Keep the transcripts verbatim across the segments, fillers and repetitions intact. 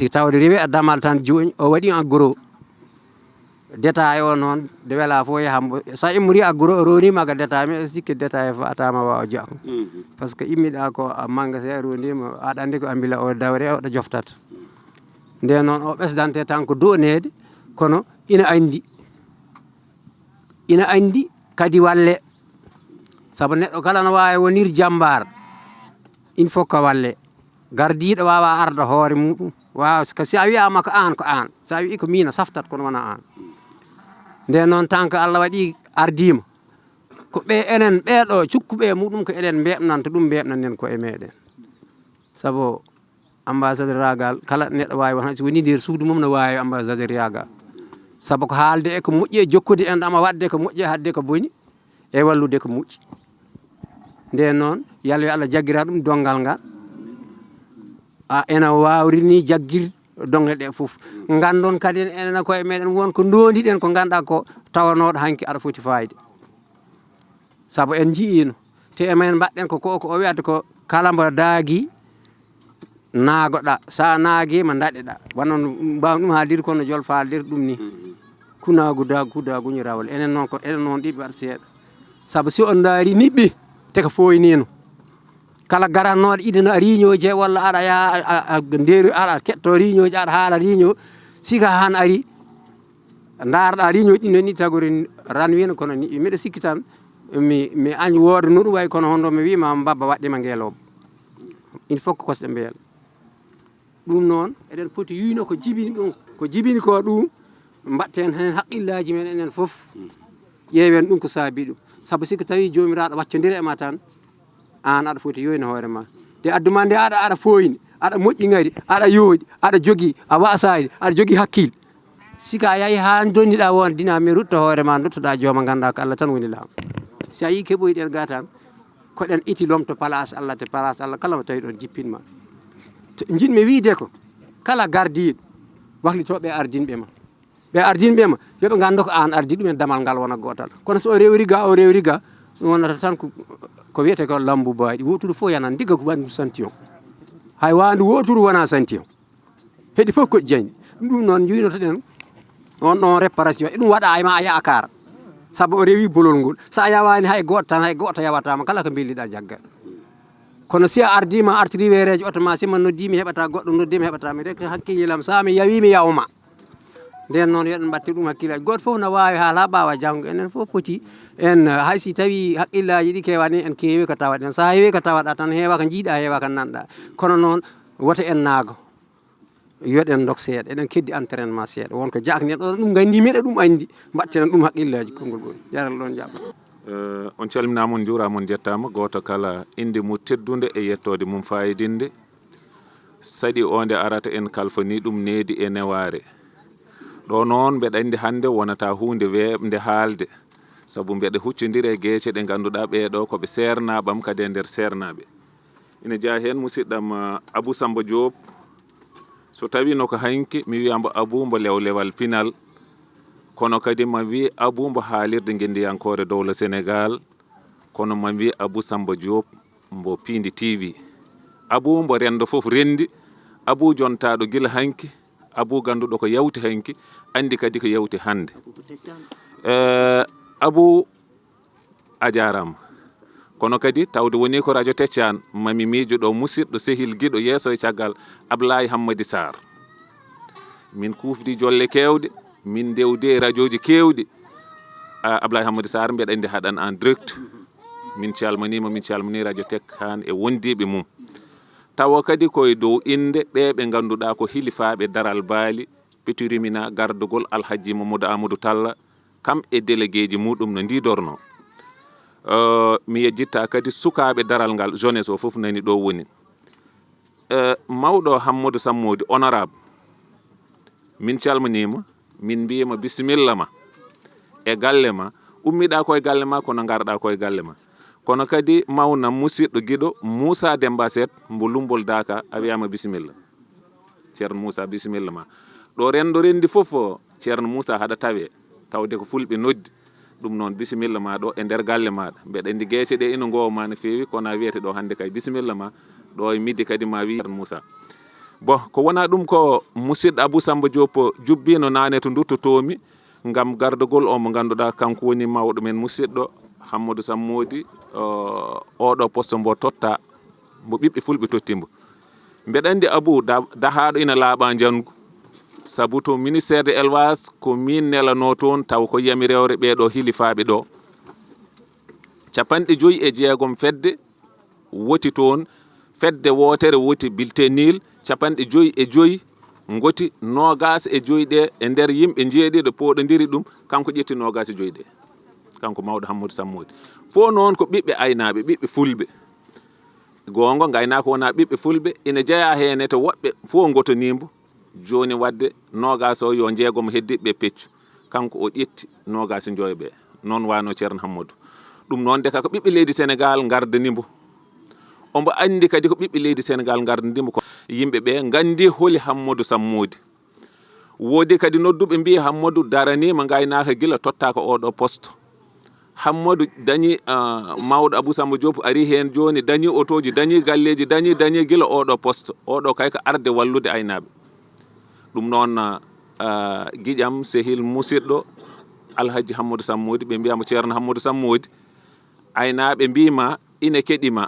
ti tawde rewi a damal tan jooni, o waɗi en gros. Détail o noon, de wela fof yaha mbo, so a immori a gros, o ronima ga détail, mais sikki détail fof atama wa o jaako. Parce que immiɗa ko a magasin, a ronima, aɗa andi ko ambila o dawre, oɗo joftata. Nde noon, o ɓesdante tan ko doneede, kono ina andi. Ina andi kadi walle. Sabu neɗɗo kala no waawi wonir jambaar, il faut ko walle. Gardiiɗo waawa arda hoore muɗum. Waawa, ko si a wiyaama ko aan, ko aan. So a wii ko miin, a saftat, kono wonaa aan. Nde noon, tan ko Allah waɗi ardiima. Ko ɓe enen ɓeeɗo cukkuɓe e muɗum, ko eɗen mbeeɓnanta ɗum, mbeeɓnanen ko e meɗen. Sabu ambassadeur ragal, kala neɗɗo waawi won, hay so woni nder suudu mum no waawi ambassadeur ragal. Sabu ko haalde e ko moƴƴi e jokkude en ɗama, waɗde ko moƴƴi e haɗde ko boni, e wallude ko moƴƴi. Nden noon, yalla yo Allah jaggiraɗum donngal ngal. A, ena waawri ni jaggir dongle ɗe fof. Nganndon kadi en, enen ko e meɗen won ko ndondiɗen ko ngannduɗaa ko tawanooɗo hanki aɗa foti fayde. Sabu en nji'ino, te e men mbaɗɗen ko, ko, ko o wi'ata ko kala mbo daagi, naagoɗa. Sa naagima, daɗeɗa. Wano mbawmi ɗum haaldir kono jol faaldir ɗum ni. Kunaagu daagu, kudaagu ñu rawol. Enen noon ko, enen noon ɗiɓi waɗa seeɗa. Sabu si on ndaari niɓɓi, te ko fooynino. Kala garannoɗo idana réunion je walla aɗa yaha, a, a, a, nder aɗa keɗto réunion je, aɗa haala réunion, sika han ari, ndaarɗa réunion ɗin ni tagori ranwino kono ni, miɗo sikki tan, mi, mi añ wooda no ɗum wayi kono hondo mi wiima mbabba waɗɗima ngeloba. Il faut ko kosɗe mbeela. Ɗum noon, eɗen poti yuyno ko jibini ɗum, ko jibini ko ɗum, mbaɗten heen haqqillaaji men enen fof. Ƴeewen ɗum ko saabi ɗum. Sabu si ko tawi Joomiraaɗo waccondiri e ma tan, aan aɗa foti yoyno hoore ma. Nde adduma nde aɗa, aɗa fooyni, aɗa moƴƴi ngari, aɗa yooɗi, aɗa jogii, a waasaali, aɗa jogii hakkil. Si ka yahi haa donniɗaa won dina mi rutto hoore ma, duttoɗaa jooma, nganndaa ko Allah tan woni laam. Si a yii keɓoyɗen ga tan, koɗen iti lomto place Allah, te place Allah kala mo tawi ɗon jippin ma. Te njiɗmi wiide ko, kala gardiiɗo, waklitooɓe ardinɓe ma. Ɓe ardinɓe ma, yo ɓe nganndu ko aan ardi ɗum e damal ngal wona gootal. Kono so o rewri ga, o rewri ga, ɗum wonata tan ko, ko wiyete ko lambu baaɗi. Woturu fof yana ndigga ko waɗi santiyon. Hay waandu woturu wona santiyon. Heɗi fof ko jeyni. Ɗum noon njuynotoɗen on ɗon réparation. E ɗum waɗa e ma a yaakaar. Sabu o rewi bolol ngol. So a yawaani hay gooto tan, hay gooto yawataama. Kala ko mbelliɗa jagga. Kono si a ardiima, artiri weereejo oto ma, si ma noddi mi heɓata goɗɗo, noddi mi heɓata mi rek hakkille lam. So mi yawi mi yawma. Nden noon yo ɗum mbatte ɗum hakkillaaji. Gooto fof no waawi haala ɓaawa janngo. Enen fof poti en, hay si tawi haqqillaaji ɗi keewani en, keewi ko tawaɗen. So heewi ko tawaɗa tan, heewa ko njiiɗa, heewa ko nanɗa. Kono noon, woto en naago. Yoɗen ndok seeɗa, eɗen keddi entraînement seeɗa. Won ko jaakni ɗon, ɗum nganndi miɗa ɗum anndi. Mbatten ɗum haqqillaaji konngol ɓuri. Jaral ɗon jaɓa. Eh, on calminaama, on njuuraama, on njettaama. Gooto kala innde mum teddunde e yettoode mum faayidinde. Saɗi o nde arata en kalfani ɗum needi e newaare. Ɗo noon mbeɗa anndi hannde wonata huunde weeɓnde haalde. Sabu mbeɗa huccondiri e geece ɗe ngannduɗaa ɓee ɗo ko ɓe seernaaɓam kadi e nder seernaaɓe. Ina jeyaa heen musidɗam, ah, Abou Samba Diop. So tawii no ko hanki mi wiya mbo Abou mbo lewlewal pinal, kono kadi ma wiy Abou mbo haalirde ngenndiyankoore dowla Senegaal, kono ma wiy Abou Samba Diop mbo Piindi T V. Abou mbo renndo fof renndi, Abou jontaaɗo gila hanki, Abou gannduɗo ko yawti hanki, anndi kadi ko yawti hannde. Eh, Abou, a jaaraama. Kono kadi tawde woni ko radio Teccaan, mami miijo ɗo musidɗo, sehil, giɗo, yeeso e caggal, Ablaye Hammadi Sarr. Min kuufdi jolle keewɗe, min ndewdi e radiooji keewɗi. A, Ablaye Hammadi Sarr, mbeɗa anndi haɗan en direct. Min calmaniima, min calmanii radio Tek Haan e wondiiɓe mum. Tawa kadi ko e dow innde ɓe ɓe ngannduɗaa ko hilifaaɓe daral baali, Petit Rimina, gardugol Alhajji Mamadou Amadou Talla, kam e déléguéji muɗum no ndidorno. Eh, mi yejjitta kadi sukaaɓe daral ngal, jeunesse o fof nani ɗo woni. Eh, mawɗo Hammadou Sammoudi, honorable, min calmaniima, min mbiima bisimilla ma e galle ma. Ummiɗa ko e galle ma, kono ngarɗa ko e galle ma. Kono kadi mawna musidɗo giɗo Moussa Demba Set mbo Lumbol Daaka, a wiyama bisimilla. Ceerno Moussa, bisimilla ma. Ɗo renndo renndi fof, Ceerno Moussa haɗa tawe, tawde ko fulɓe noddi. Ɗum noon, bisimilla ma ɗo e nder galle maɗa. Mbeɗa anndi geece ɗe ina ngowa ma no feewi, kono a wiyete ɗo hannde kay bisimilla ma. Ɗo e midi kadi ma wi Ceerno Moussa. Bon, ko wonaa ɗum, ko musidɗo Abou Samba Diop jubbiino naane to nduttotoomi ngam gardagol o mo ngannduɗaa kanko woni mawɗo men musidɗo Hammadou Sammoudi, o, oɗo poste mbo totta, mbo ɓiɓɓe fulɓe totti mbo. Mbeɗa anndi Abou da-, dahaaɗo ina laaɓa njanngu, sabu to ministère de élevage ko min nelanoo toon taw ko yamirewre ɓeeɗo hilifaaɓe ɗo. Capanɗe joyi e jeegom fedde woti toon, fedde wootere woti bulletin nul, capanɗe joyi e joyi ngoti noogaas e joyi ɗe e nder yimɓe njeeɗiɗo pooɗondiri ɗum, kanko ƴetti noogaas e joyi ɗe, kanko mawɗo Hammadou Sammoudi. Fof noon ko ɓiɓɓe aynaaɓe, ɓiɓɓe fulɓe. Goonga, ngaynaaka wonaa ɓiɓɓe fulɓe, ina jeyaa heen e to woɓɓe fof ngotanii mbo. Jooni waɗde noogaas o yo jeegom heddiiɓe peccu. Kanko o ƴetti noogaas e joyi ɓe. Noon wano Ceerno Hammadou. Ɗum noon de ka ko ɓiɓɓe leydi Senegaal ngardani mbo. Omo anndi kadi ko ɓiɓɓe leydi Senegaal ngardani mbo. Ko yimɓe ɓe nganndi holi Hammadou Sammoudi. Woodi kadi nodduɓe mbiyi Hammadou daraniima ngaynaaka gila tottaaka oɗo poste. Hammadou dañi, ah, mawɗo Abou Samba Diop ari heen jooni, dañi otooji, dañi galleeji, dañi, dañi gila oɗo poste. Oɗo kay ko arde wallude aynaaɓe. Ɗum noon, ah, giƴam, sehil, musidɗo, Alhaji Hammadou Sammoudi, ɓe mbiya mo Ceerno Hammadou Sammoudi. Aynaaɓe mbiima ina keɗi ma.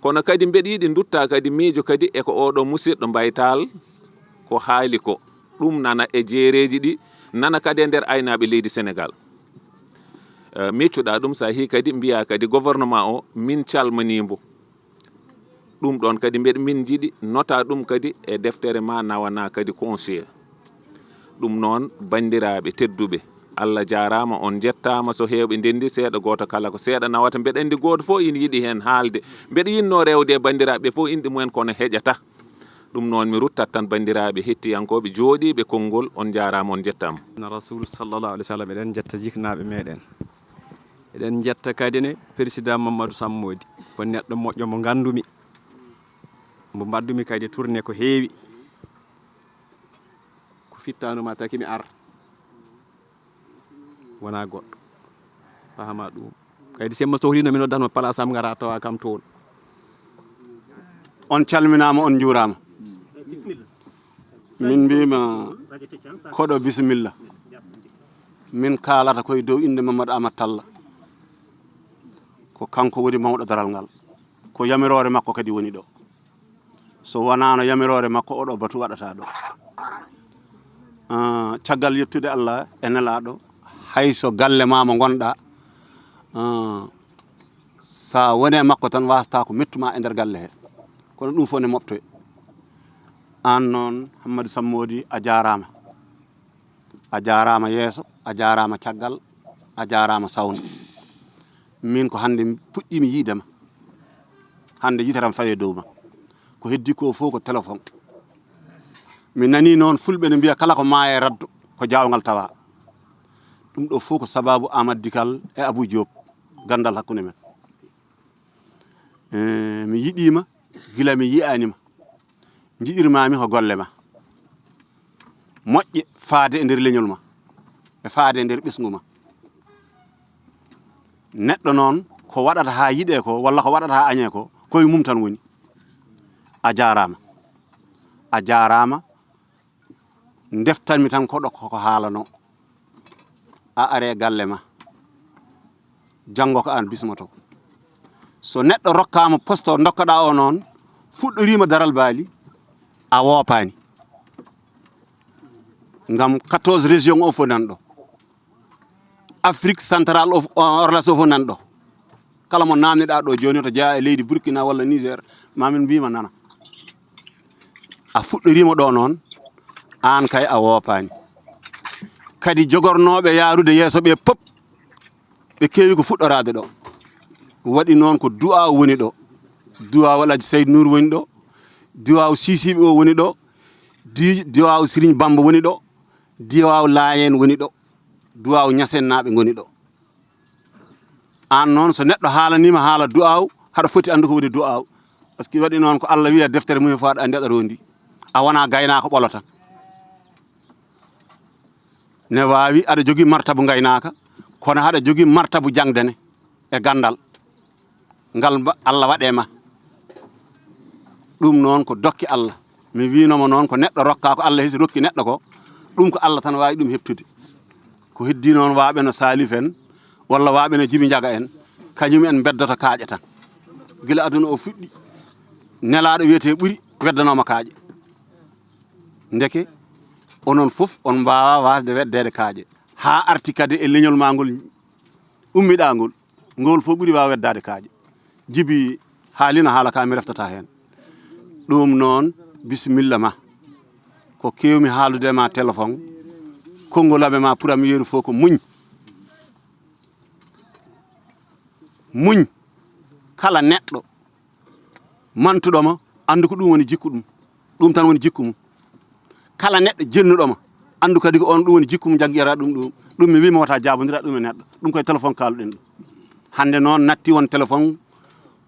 Kono kadi mbeɗa yiɗi ndutta kadi miijo kadi e ko oɗo musidɗo Mbaytaal ko haali ko. Ɗum nana e jeereeji ɗi, nana kadi e nder aynaaɓe leydi Senegaal. Eh, miccuɗaa ɗum, so a yehii kadi mbiyaa kadi gouvernement o, min calmanii mbo. Ɗum ɗoon kadi mbeɗa min njiɗi nota ɗum kadi e deftere ma nawana kadi conseiller. Ɗum noon, banndiraaɓe tedduɓe, Allah jaaraama, on njettaama. So heewɓe ndenndi, seeɗa gooto kala ko seeɗa nawata. Mbeɗa anndi gooto fof ina yiɗi heen haalde. Mbeɗa yiɗnoo rewde e banndiraaɓe fof inɗe mumen, kono heƴata. Ɗum noon, mi ruttat tan banndiraaɓe hettiyankooɓe jooɗiiɓe konngol, on njaaraama, on njettaama. Na Rasuulu sallallahu alaihi wasallam, eɗen njetta jiknaaɓe meɗen. Eɗen njetta kadi ne Président Mamadou Sammoudi, ko neɗɗo moƴƴo mo nganndumi. Mo mbaɗdumi kadi tournée ko heewi. Ko fittaandu ma taki mi ar. Wonaa goɗɗo. Pahama ɗum. Kadi semma sohlino mi noddatma place am ngara tawa kam toon. On calminaama, on njuuraama. Min mbiima koɗo bisimilla. Min kaalata koye dow innde Mamadou Amat Talla. Ko kanko woni mawɗo daral ngal. Ko yamiroore makko kadi woni ɗo. So wonaano yamiroore makko, oɗo batu waɗata ɗo. Ah, caggal yettude Allah e Nelaaɗo, hay so galle ma mo ngonɗa, ah, sa wone makko tan, wasata ko mettu ma e nder galle he. Kono ɗum fof ne moɓtoye. Aan noon, Hammadi Sammoodi, a jaaraama. A jaaraama yeeso, a jaaraama caggal, a jaaraama sawno. Min ko hannde puɗɗiimi yiide ma. Hannde yitere am fawi e dow ma. Ko heddi ko fof ko téléphone. Mi nanii noon fulɓe ne mbiya kala ko maaya e raddo ko jaawngal tawa. Ɗum ɗo fof ko sababu Amadou Dikal e Abou Diop, ganndal hakkunde men. Eh, mi yiɗii ma gila mi yiyaani ma. Njiɗirmaami ko golle ma moƴƴe, faade e nder leñol ma, e faade e nder ɓesngu ma. Neɗɗo noon, ko waɗata haa yiɗee ko, walla ko waɗata haa añee ko, koye mum tan woni. A jaaraama. A jaaraama. Ndeftanmi tan koɗo ko, ko haalanoo. A are galle ma. Janngo ko aan bismoto. So neɗɗo rokkaama poste o ndokkaɗaa o noon, fuɗɗoriima daral baali, a woopaani. Ngam quatorze région o fof nan ɗo. Afrique centrale o, o, orlas o fof nan ɗo. Kala mo naamniɗaa ɗo jooni to jeyaa e leydi Burkina walla Niger, ma min mbiima nana. A fuɗɗoriima ɗo noon, aan kay a woopaani. Kadi jogornooɓe yaarude yeeso ɓe pop, ɓe keewi ko fuɗɗoraade ɗo. Waɗi noon ko du'aaw woni ɗo. Du'aaw Alhaji Sayd Nour woni ɗo. Du'aaw Sisiɓe o woni ɗo. Di-, du'aaw Serigne Bamba woni ɗo. Du'aaw Laayeen woni ɗo. Du'aaw Ñasennaaɓe ngoni ɗo. Aan noon, so neɗɗo haalaniima haala du'aaw, haɗa foti anndu ko woni du'aaw. Parce que waɗi noon ko Allah wiya deftere mum fof aɗa anndi aɗa rondi. A wonaa gaynaako ɓolo tan. Ne waawi aɗa jogii martabu ngaynaaka, kono haɗa jogii martabu jaŋde ne e ganndal. Ngal mba-, Allah waɗe ma. Ɗum noon ko dokke Allah. Mi wiinoma noon ko neɗɗo rokka ko Allah hisi rokki neɗɗo ko, ɗum ko Allah tan waawi ɗum heɓtude. Ko heddi noon waaɓe no Salif en, walla waaɓe no Jibi Njaga en, kañum en beddoto kaaƴe tan. Gila aduna o fuɗɗi, nelaaɗo wiyetee ɓuri weddanooma kaaƴe. Ndeke, onon fof on mbaawa waasde weddeede kaaƴe. Haa arti kadi e leñol maa ngol ummiɗaa ngol, ngol fof ɓuri waawa weddaade kaaƴe. Jibi haalino haala ka mi reftata heen. Ɗum noon, bisimilla ma. Ko keewmi haaldude ma téléphone, konngol aɓe ma pour am yeru fof ko muñ. Muñ, kala neɗɗo mantuɗo ma, anndu ko ɗum woni jikku ɗum. Ɗum tan woni jikku mum. Kala neɗɗo jennuɗo ma, anndu kadi ko on ɗum woni jikku mum, jaggira ɗum ɗum. Ɗum mi wiima wota jaabondira ɗum e neɗɗo. Ɗum koye téléphone kaaluɗen ɗum. Hannde noon natti won téléphone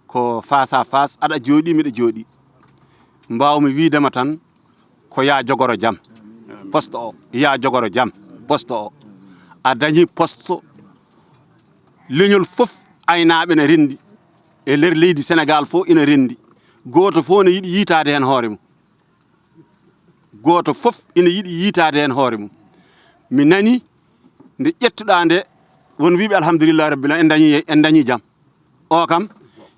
ko face à face, aɗa jooɗi, miɗa jooɗi. Mbaawmi wiidema tan ko ya jogoro jam. Poste o, ya jogoro jam. Poste o. A dañi poste, leñol fof aynaaɓe ne renndi. E nder leydi Sénégal fof ina renndi. Gooto fof ne yiɗi yiitaade heen hoore mum. Gooto fof ina yiɗi yiitaade heen hoore mum. Mi nani nde ƴettuɗaa nde, won wiiɓe alhamdulillahi rabbil alamin, en dañi, en dañi jam. O kam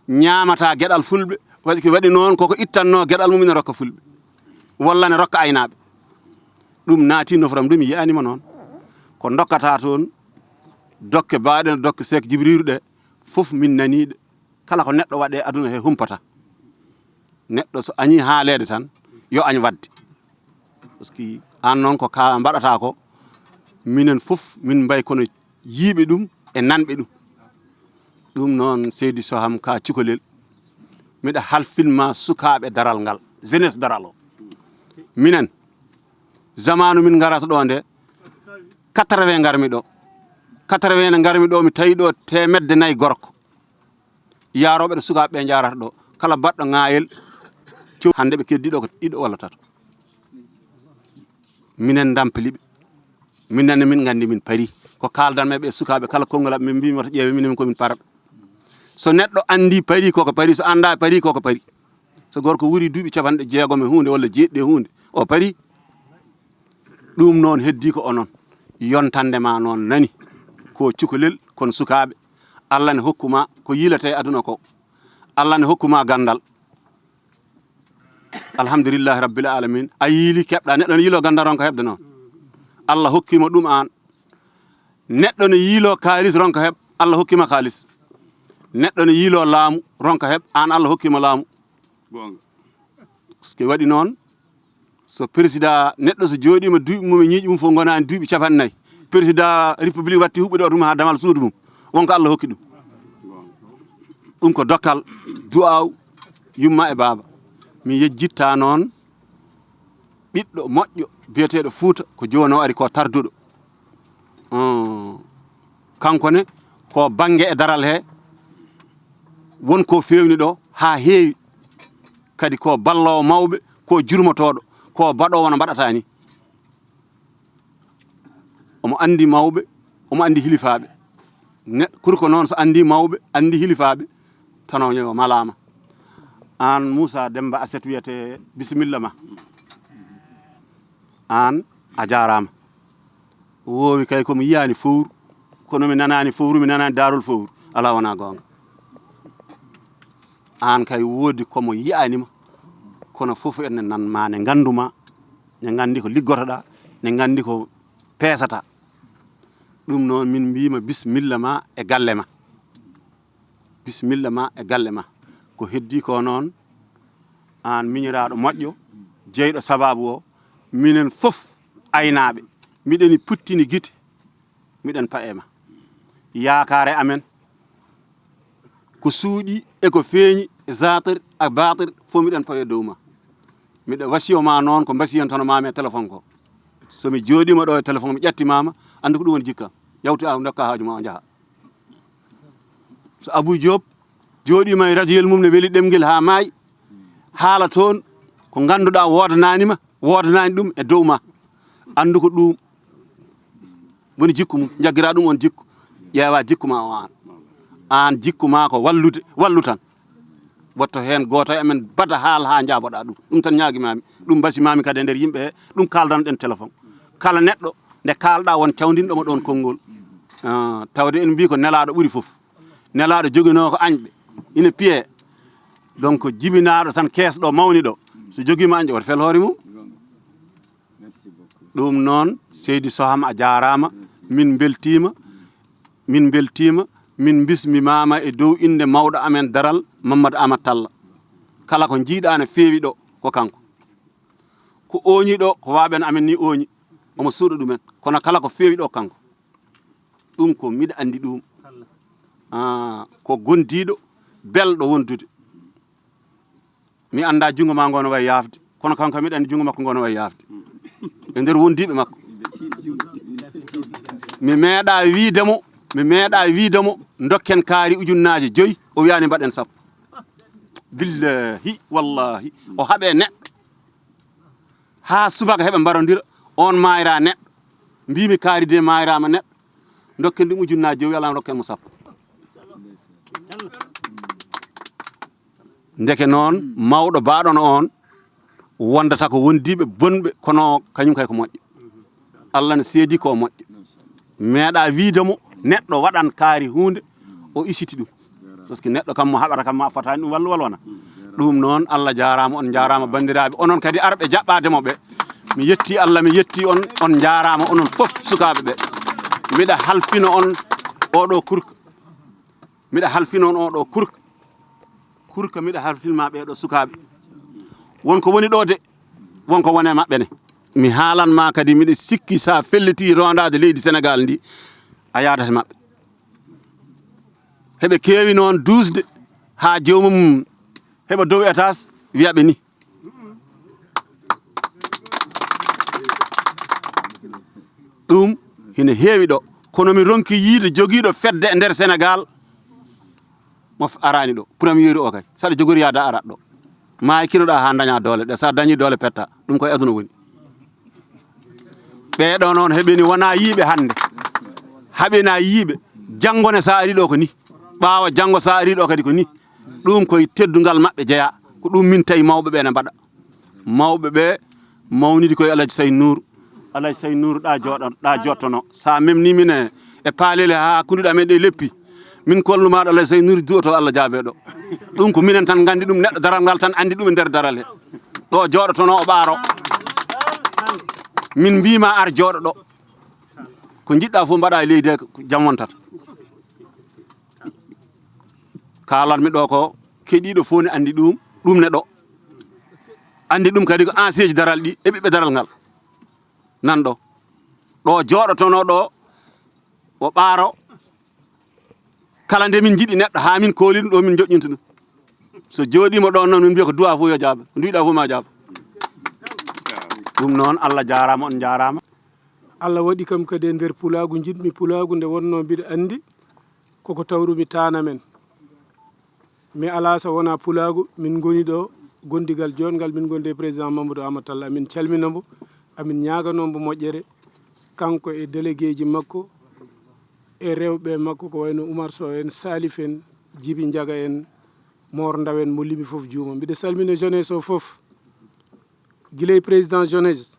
ñaamata geɗal fulɓe, waɗi ko waɗi noon koko ittanno geɗal mum ina rokka fulɓe. Walla ne rokka aynaaɓe. Ɗum naati nofram ɗum yiyaanima noon. Ko dokkata toon, dokke baaɗe no dokke Seek Jibriiru ɗe, fof min nanii ɗe. Kala ko neɗɗo waɗe aduna he humpata. Neɗɗo so añi haaleede tan, yo añ waɗde. Parce que aan noon ko ka mbaɗata ko, minen fof min mbay kono yiiɓe ɗum e nanɓe ɗum. Ɗum noon, seydi Soham ka cukalel, miɗa halfinma sukaaɓe daral ngal, jeunesse daral o. Minen, zamanu min ngarata ɗo nde, quatre-vingts ngarmi ɗo. Quatre-vingts nde ngarmi ɗo, mi tawi ɗo teemedde nayi gorko. Yaarooɓe ɗo sukaaɓe ɓe njaarata ɗo, kala baɗɗo ŋaayel, co-, hannde ɓe keddi ɗo ko ɗiɗo walla tato. Minen ndampili ɓe. Minen ne min nganndi min pari. Ko kaaldanmi ɓe sukaaɓe kala konngol aɓe, min mbii wota ƴeewe minen ko min paraɓe. So neɗɗo anndi pari koko pari, so annda pari koko pari. So gorko wuuri duuɓi capanɗe jeegom e huunde walla jeeɗiɗi e huunde, o pari. Ɗum noon heddi ko onon. Yontande ma noon nani. Ko cukalel, kono sukaaɓe. Allah ne hokkuma ko yiilata e aduna ko. Allah ne hokkuma ganndal. Alhamdulillahi rabbil alamin. A yiili keɓɗa. Neɗɗo ne yiilo ganndal ronka heɓde noon. Allah hokkima ɗum aan. Neɗɗo ne yiilo kaalis ronka heɓ. Allah hokkima kaalis. Neɗɗo ne yiilo laamu ronka heɓ. Aan Allah hokkima laamu. Goonga. Parce que waɗi noon, so président, neɗɗo so jooɗiima duuɓi mum e ñiiƴe mum fof ngonaani duuɓi capanɗe nayi, président république watti huɓɓude oto mum haa damal suudu mum, wonko Allah hokki ɗum. Ɗum ko dokkal, du'aaw, yumma e baaba. Mi yejjitta noon ɓiɗɗo moƴƴo biyeteeɗo Fuuta, ko jooni o ari ko tarduɗo. Hum, kanko ne, ko bannge e daral he, won ko feewni ɗo haa heewi. Kadi ko balloowo mawɓe, ko jurmotooɗo, ko baɗoowo no mbaɗata ni. Omo anndi mawɓe, omo anndi hilifaaɓe. Ne, kurko noon so anndi mawɓe, anndi hilifaaɓe, tan o malaama. Aan Muusa Demmba Aset wiyete, bisimilla ma. Aan a jaaraama. Woowi kay ko mi yiyaani fowru, kono mi nanaani fowru, mi nanaani daarol fowru. Alaa wonaa goonga. Aan kay woodi ko mo yiyaani ma, kono fof ene nan ma, ne nganndu ma, ne nganndi ko liggotoɗaa, ne nganndi ko peesataa. Ɗum noon min mbiima bisimilla ma e galle ma. Bisimilla ma e galle ma. Ko heddi ko noon, aan miñiraaɗo moƴƴo, jeyɗo sabaabu o, minen fof aynaaɓe, miɗeni puttini gite, miɗen pa'e ma. Yaakaare amen ko suuɗi e ko feeñi, e zaatir e baatir, fof miɗen pawe dow ma. Miɗa wasiyo ma noon ko mbasiyantono mami e téléphone ko. So mi jooɗiima ɗo e téléphone, mi ƴattimaama, anndu ko ɗum woni jikka. Yawtu a ndokka haaju ma o njaha. So Abou Diop jooɗiima e radioyel mum ne weli ɗemngel haa maayi, haala toon ko ngannduɗaa woodanaani ma, woodanaani ɗum e dow ma. Anndu ko ɗum woni jikku mum, njaggira ɗum on jikku, ƴeewa jikku ma o aan. Aan jikku ma ko wallude, wallu tan. Wotto heen gooto e amen bada haala haa njaaboɗaa ɗum. Ɗum tan ñaagimaami. Ɗum mbasimaami kadi e nder yimɓe he, ɗum kaaldanɗen téléphone. Kala neɗɗo nde kaalɗaa won cawndinɗo mo ɗoon konngol. Ah, tawde en mbii ko nelaaɗo ɓuri fof. Nelaaɗo joginoo ko añɓe, ina piyee. Donc, jibinaaɗo tan kees ɗo mawni ɗo, so jogiima añɓe, woto fel hoore mum. Ɗum noon, seydi Soham, a jaaraama. Min mbeltiima, min mbeltiima, min mbismimaama e dow innde mawɗo amen daral, Mamadou Amat Talla. Kala ko njiiɗaa no feewi ɗo, ko kanko. Ko ooñi ɗo, ko waaɓe no amen ni ooñi. Omo suuɗa ɗumen. Kono kala ko feewi ɗo, kanko. Ɗum ko miɗa anndi ɗum. Ah, ko gondiiɗo, belɗo wondude. Mi anndaa junngo maa ngoo no wayi yaafde. Kono kanko miɗa anndi junngo makko ngoo no wayi yaafde. E nder wondiiɓe makko. Mi meeɗaa wiide mo, mi meeɗaa wiide mo, ndokken kaari ujunnaaje joyi, o wiyaani mbaɗen sappo. Billahi, wallahi, o haɓe neɗɗo. Haa subaka heɓe mbarondira, on maayra neɗɗo. Mbiimi kaari de maayraama neɗɗo. Ndokken ɗum ujunnaaje jowi, alaa ndokken mo sappo. Ndeke noon, mawɗo baaɗono on, wondata ko wondiiɓe bonɓe, kono kañum kay ko moƴƴo. Allah ne seedi ko moƴƴo. Meeɗa wiide mo, neɗɗo waɗan kaari huunde, o isiti ɗum. Parce que neɗɗo kam mo haɓata kam ma fotaani ɗum wallu walla wona. Ɗum noon, Allah jaaraama, on njaaraama banndiraaɓe. Onon kadi arɓe jaɓɓaade mo ɓe. Mi yetti Allah, mi yetti on, on njaaraama onon fof sukaaɓe ɓe. Miɗa halfino on oɗo kurka. Miɗa halfino on oɗo kurka. Kurka miɗa halfinma ɓeɗo sukaaɓe. Won ko woni ɗo de, won ko wone maɓɓe ne. Mi haalan ma kadi, miɗa sikki sa felliti rondaade leydi Senegal ndi, a yaadat e maɓɓe. Heɓe keewi noon duusde haa joomum heɓa dow étage, wiya ɓe ni. Ɗum hino heewi ɗo. Kono mi ronki yiide jogiiɗo fedde e nder Senegal, mo f-, araani ɗo. Premier o kay, saɗa jogori yaada arat ɗo. Ma e kinoɗa haa daña doole ɗe. Sa dañi doole petta. Ɗum koye aduna woni. Ɓeeɗo noon heɓeni wona yiiɓe hannde. Haɓena yiiɓe. Janngo ne sa ari ɗo ko ni. Ɓaawa janngo sa ari ɗo kadi ko ni. Ɗum koye teddungal maɓɓe jeya. Ko ɗum min tawi mawɓe ɓe ne mbaɗa. Mawɓe ɓe mawnidi koye Alhaji Say Nour. Alhaji Say Nour ɗa jooɗo, ɗa jottono. Sa memni min e, e paalele haa kunduɗe amen ɗe leppi. Min kollumaɗo Alhaji Say Nour duwoto Allah jaabe ɗo. Ɗum ko minen tan nganndi ɗum, neɗɗo daral ngal tan anndi ɗum e nder daral he. Ɗo jooɗotono o ɓaaro. Min mbima ar jooɗo ɗo. Ko jiɗɗa fof mbaɗa e leydi he ko jam wontata. Kaalanmi ɗo ko keɗiɗo fof ne anndi ɗum, ɗum ne ɗo. Anndi ɗum kadi ko ancien ji daral ɗi e ɓiɓɓe daral ngal. Nan ɗo. Ɗo jooɗotono ɗo o ɓaaro. Kala nde min jiɗi neɗɗo haa min kooli ɗum ɗo min joƴƴinta ɗum. So jooɗiima ɗo noon min mbiya ko duwa fof yo jaaba. Ko duwiɗa fof ma jaaba. Ɗum noon Allah jaaraama, on njaaraama. Allah waɗi kam kadi e nder pulaagu, njiɗmi pulaagu nde wonnoo mbiɗa anndi koko tawrumi taana men. Mi alaa so wonaa pulaagu, min ngoni ɗo gondigal joɗngal, min ngondi e président Mamadou Amadou Talla. Amin calmina mo, amin ñaaganoo mo moƴƴere, kanko e délégué ji makko, e rewɓe makko ko wayno Oumar Sow en, Salif en, Djibi Ndiaga en, Mor Ndaw en, mo limi fof juuma. Mbiɗa salmina jeunesse o fof, gila e président jeunesse,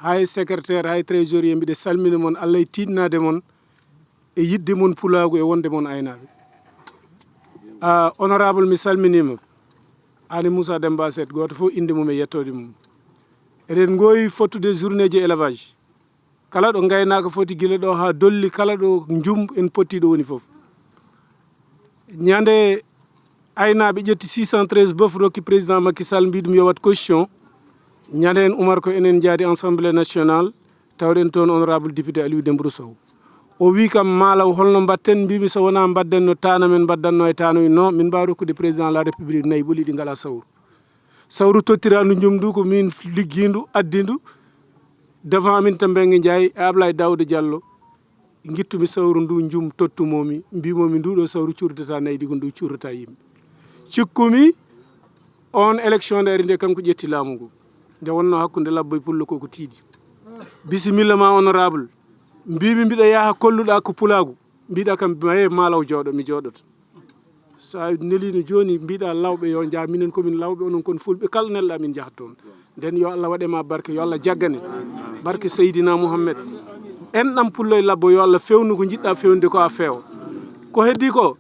hay secrétaire, hay trésorier, mbiɗa salmina mon, Allah e tiiɗnaade mon, e yiɗde mon pulaagu, e wonde mon aynaaɓe. Ah, honorable, mi salminiima. Aan e Moussa Demba Set, gooto fof innde mum e yettoode mum. Eɗen ngoowi fottude journée ji élevage. Kala ɗo ngaynaaka foti gila ɗo haa dolli, kala ɗo njum en potti ɗo woni fof. Ñande aynaaɓe ƴetti six cent treize bof rokki président Macky Sall, mbii ɗum yo waɗ caution. Ñande en Oumar ko enen njaadi Assemblée nationale, tawɗen toon honorable député Aliou Dembourou Sow. O wii kam, Malaw, holno mbaɗten? Mbiimi, so wonaa mbaɗden no taana men mbaɗdatno e taanoy, no min mbaawi rokkude président de la République nayi ɓoli ɗi ngalaa sawru. Sawru tottiraandu njum ndu ko min liggiindu, addindu devant min to Mbengue Ndiaye e Ablaye Daouda Diallo. Ngittumi sawru ndu njum tottumomi, mbimomi ndu ɗo sawru curdata nayi ɗi ko ndu curdata yimɓe. Cikkumi on élection nde ari nde kanko ƴetti laamu ngu. Nde wonno hakkunde labbo e pullo koko tiiɗi. Bisimilla ma honorable. Mbimi mbiɗa yaha kolluɗa ko pulaagu. Mbiɗa kam maye Malaw jooɗo, mi jooɗoto. So a neliino jooni, mbiɗa lawɓe yo njah, minen komin lawɓe, onon kon fulɓe, kala nelɗa min njahat toon. Nden yo Allah waɗe ma barke, yo Allah jaggane. Barke Seydina Muhammed. Enɗam pullo e labbo, yo Allah fewnu ko njiɗɗa fewnude ko a feewa. Ko heddi ko,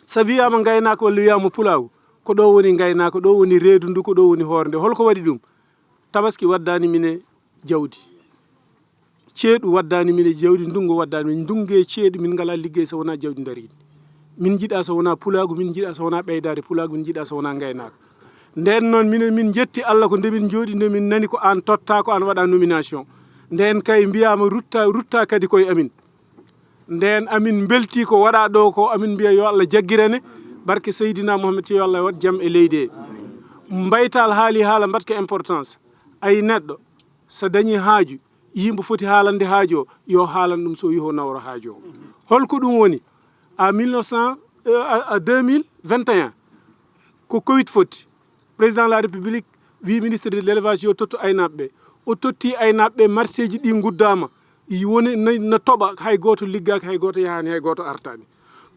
so wiyaama ngaynaaka walla wiyaama pulaagu, ko ɗo woni ngaynaaka, ɗo woni reedu ndu, ko ɗo woni hoore nde. Holko waɗi ɗum? Tabaski waddaani min e jawdi. Ceeɗu waddaani min e jawdi, ndunngu waddaani min. Ndunngu e ceeɗu, min ngalaa liggey so wonaa jawdi ndariindi. Min njiɗaa so wonaa pulaagu, min njiɗaa so wonaa ɓeydaade pulaagu, min njiɗaa so wonaa ngaynaaka. Ndeen noon, minen min njetti Allah ko nde min njooɗi, nde min nani ko aan tottaa, ko aan waɗaa nomination. Ndeen kay mbiyaama rutta, rutta kadi koye amin. Ndeen amin mbeltii ko waɗaa ɗo ko, amin mbiya yo Allah jaggirane, barke Seydina Muhammed, yo Allah waɗ jam e leydi he. Mbaytal haali haala mbaɗka importance. Ay neɗɗo, so dañii haaju, yimɓe foti haalande haaju o, yo haalan ɗum so yiho nawra haaju o. Holko ɗum woni? À mille neuf cents, euh, à, à deux mille vingt et un, ko Covid foti. Président de la République wi ministre de l'élevage yo tottu aynaaɓe ɓe. O totti aynaaɓe ɓe, marché ji ɗi nguddaama. I woni na, na toɓa, hay gooto liggaaki, hay gooto yahaani, hay gooto artaani.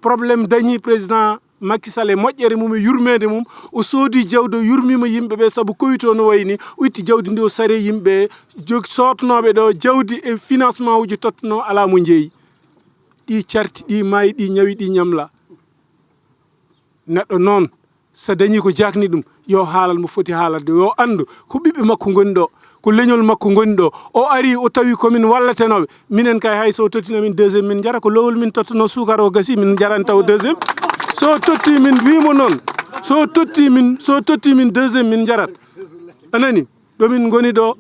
Problème dañi président Macky Sall e moƴƴere mum e yurmeende mum, o soodi jawdi, o yurmiima yimɓe ɓe, sabu Covid o no wayni, o itti jawdi ndi, o sare yimɓe ɓe, jog-, sootnooɓe ɗo jawdi e financement uji tottuno, alaa mo jeyi. Ɗi carti, ɗi maayi, ɗi ñawi, ɗi ñamla. Neɗɗo noon, so dañii ko jaakni ɗum, yo haalal mo foti haalande, yo anndu ko ɓiɓɓe makko ngoni ɗo, ko leñol makko ngoni ɗo. O ari, o tawi ko min wallatenooɓe. Minen kay, hay so o tottina min deuxième, min njara ko lowol min tottuno suukar o gasi, min njarani taw deuxième. So o totti min, wiimo noon, so o totti min, so o totti min deuxième, min njarat. A nani? Ɗo min ngoni ɗo,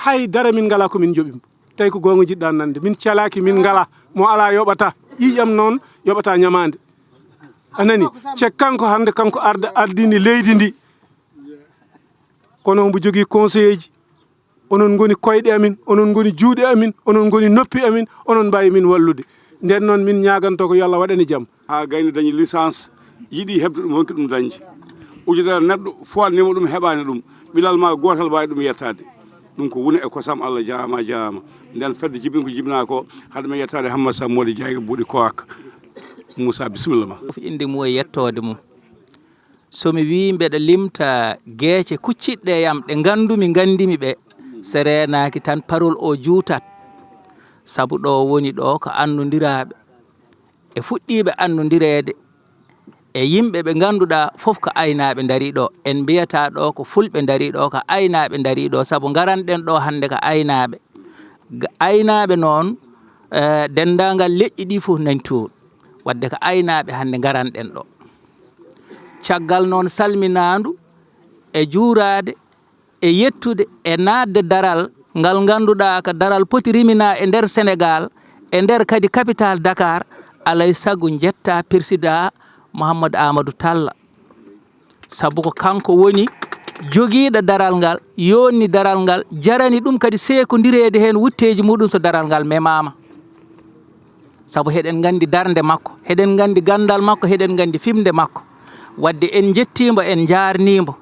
hay dara min ngalaa ko min njoɓi mo. Tawi ko goonga jiɗɗa nande. Min calaaki, min ngalaa. Mo alaa yoɓata. Ƴiiƴam noon yoɓata ñamaande. A nani? Ce kanko hannde, kanko arda, ardini leydi ndi. Kono omo jogii conseiller ji. Onon ngoni koyɗe amin, onon ngoni juuɗe amin, onon ngoni noppi amin, onon mbaawi min wallude. Nden noon min ñaaganto ko yo Allah waɗane jam. Haa gayni dañi licence, yiɗi heɓde ɗum, honki ɗum dañde? Ujunere neɗɗo fooɗnima ɗum, heɓaani ɗum. Ɓilal ma gootal waawi ɗum yettaade. Ɗum ko woni e kosam. Allah jaaraama, a jaaraama. Nden fedde jibin ko jibinaa ko, haɗa men yettaade Hammat Samba Mody Diagne Buuɗi Kowaaka. Moussa, bisimilla ma. Fof innde mum e yettoode mum. So mi wii mbeɗa limta geece kuccitɗe e am ɗe nganndumi, nganndimi ɓe, so reenaaki tan parol o juutat. Sabu ɗo woni ɗo ko annondiraaɓe e fuɗɗiiɓe annondireede e yimɓe ɓe ngannduɗaa fof ko aynaaɓe ndarii ɗo. En mbiyataa ɗo ko fulɓe ndarii ɗo, ko aynaaɓe ndarii ɗo, sabu ngaranɗen ɗo hannde ko aynaaɓe. Ga-, aynaaɓe noon, eh, denndaangal leƴƴi ɗi fof nani toon. Waɗde ko aynaaɓe hannde ngaranɗen ɗo. Caggal noon salminaandu e juuraade e yettude e naatde daral ngal ngannduɗaa ko daral poti riminaa e nder Senegaal, e nder kadi capital Dakar, alay sago njettaa persidaa Mouhamadou Amadou Talla. Sabu ko kanko woni jogiiɗo daral ngal, yonni daral ngal, jarani ɗum kadi seekondireede heen wutteeji muɗum so daral ngal memaama. Sabu heɗen nganndi darnde makko, heɗen nganndi ganndal makko, heɗen nganndi fimnde makko. Waɗde en njettii mbo, en njaarnii mbo,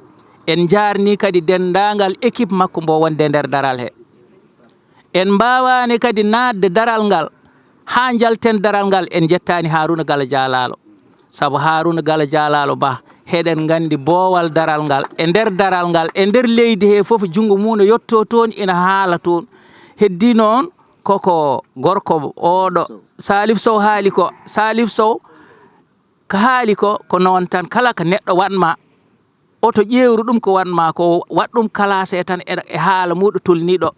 en njaarnii kadi denndaangal équipe makko mbo wonde e nder daral he. En mbaawaani kadi naatde daral ngal, haa njalten daral ngal, en njettaani Haaruna Gala Jaalaalo. Sabu Haaruna Gala Jaalaalo Bah, heɗen nganndi boowal daral ngal, e nder daral ngal, e nder leydi he fof, junngo mum no yetto toon, ina haala toon. Heddii noon, koko gorko oɗo, Salif Sow haali ko, Salif Sow ko haali ko, ko noon tan, kala ko neɗɗo waɗ ma, oto ƴeewru ɗum ko waɗ ma ko, waɗ ɗum classé tan e, e haala muɗum tolniiɗo.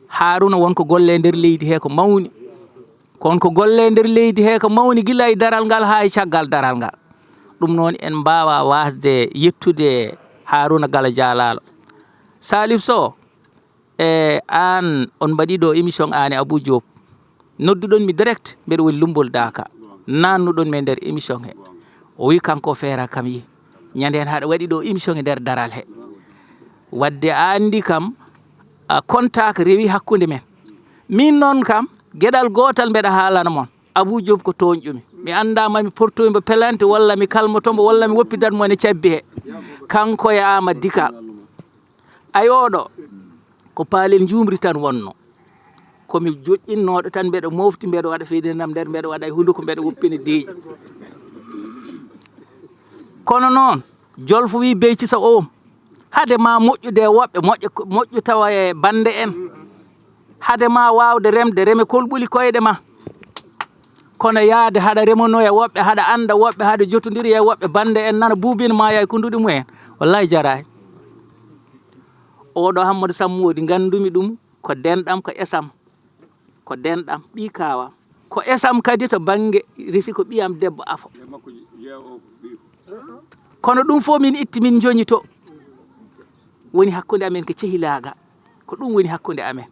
Haaruna won ko golle e nder leydi he ko mawni. Kon ko golle e nder leydi he ko mawni gila e daral ngal haa e caggal daral ngal. Ɗum noon en mbaawa waasde yettude Haaruna Gala Jaalaalo. Salif Sow, e aan on mbaɗi ɗo émission aan e Abou Diop. Nodduɗon mi direct, mbeɗa woni Lumbol Daaka. Naannuɗon mi e nder émission he. O wi kanko o feera kam yi. Ñande heen haɗa waɗi ɗo émission e nder daral he. Waɗde a anndi kam, a contact rewi hakkunde men. Min noon kam, geɗal gootal mbeɗa haalana mon. Abou Diop ko tooñɗo mi. Mi anndaa ma mi portoy mbo pelante walla mi kalmoto mbo walla mi woppidat mo ene cabbi he. Kanko e Amadou Dikal. Ay oɗo, ko paalel njuumri tan wonno. Ko mi joƴƴinnooɗo tan, mbeɗa mofti, mbeɗa waɗa feyde nam nder, mbeɗa waɗa e hunduko, mbeɗa woppina deeƴi. Kono noon, Jolfo wii Bey Cissokho oom, hade ma moƴƴude e woɓɓe, moƴƴo, moƴƴu tawa e bannde en. Hade ma waawde remde, reme kolɓuli koyɗe ma. Kono yaade haɗa remonoya woɓɓe, haɗa annda woɓɓe, haɗa jotondiri e woɓɓe, bannde en nana buubina ma yaay kunduɗi mumen. Wallahi jaraani. Oɗo Hammadu Sammoodi nganndumi ɗum ko denɗam, ko esam. Ko denɗam, ɓii kaawam. Ko esam kadi to bannge resi ko ɓiyam debbo afo. Kono ɗum fof min itti, min njoñi to. Woni hakkunde amen ko cehilaaga. Ko ɗum woni hakkunde amen.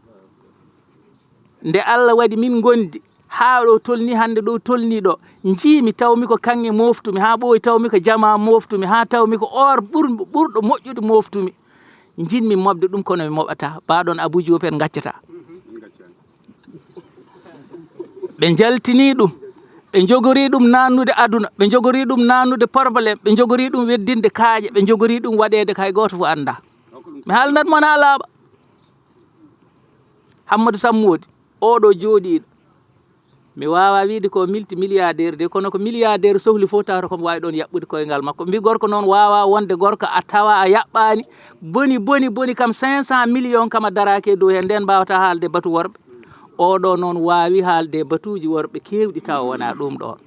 Nde Allah waɗi min ngondi, haa ɗo tolni hannde, ɗo tolni ɗo, njiimi tawmi ko kaŋŋe moftumi, haa ɓooyi tawmi ko jamaa moftumi, haa tawmi ko or ɓur-, ɓurɗo moƴƴude moftumi. Njiɗmi moɓde ɗum, kono mi moɓataa. Mbaɗon Abuu Joob en ngaccataa. Ɓe njaltini ɗum, ɓe njogori ɗum naannude aduna, ɓe njogori ɗum naannude problème, ɓe njogori ɗum weddinde kaaƴe, ɓe njogori ɗum waɗeede ko hay gooto fof anndaa. Mi haalnat mon haa laaɓa. Hammadu Sammoodi, oɗo jooɗiiɗo, mi waawaa wiyde ko multimilliardaire de, kono ko milliardaire sohli fof tawata ko mo waawi ɗoon yaɓɓude koyngal makko. Mbi gorko noon waawaa wonde gorko a tawa a yaɓɓaani, boni, boni, boni kam cinq cent millions kam a daraaki e dow heen, ndeen mbaawataa haalde batu worɓe. Oɗo noon waawi haalde batuuji worɓe keewɗi tawa wonaa ɗum ɗoon.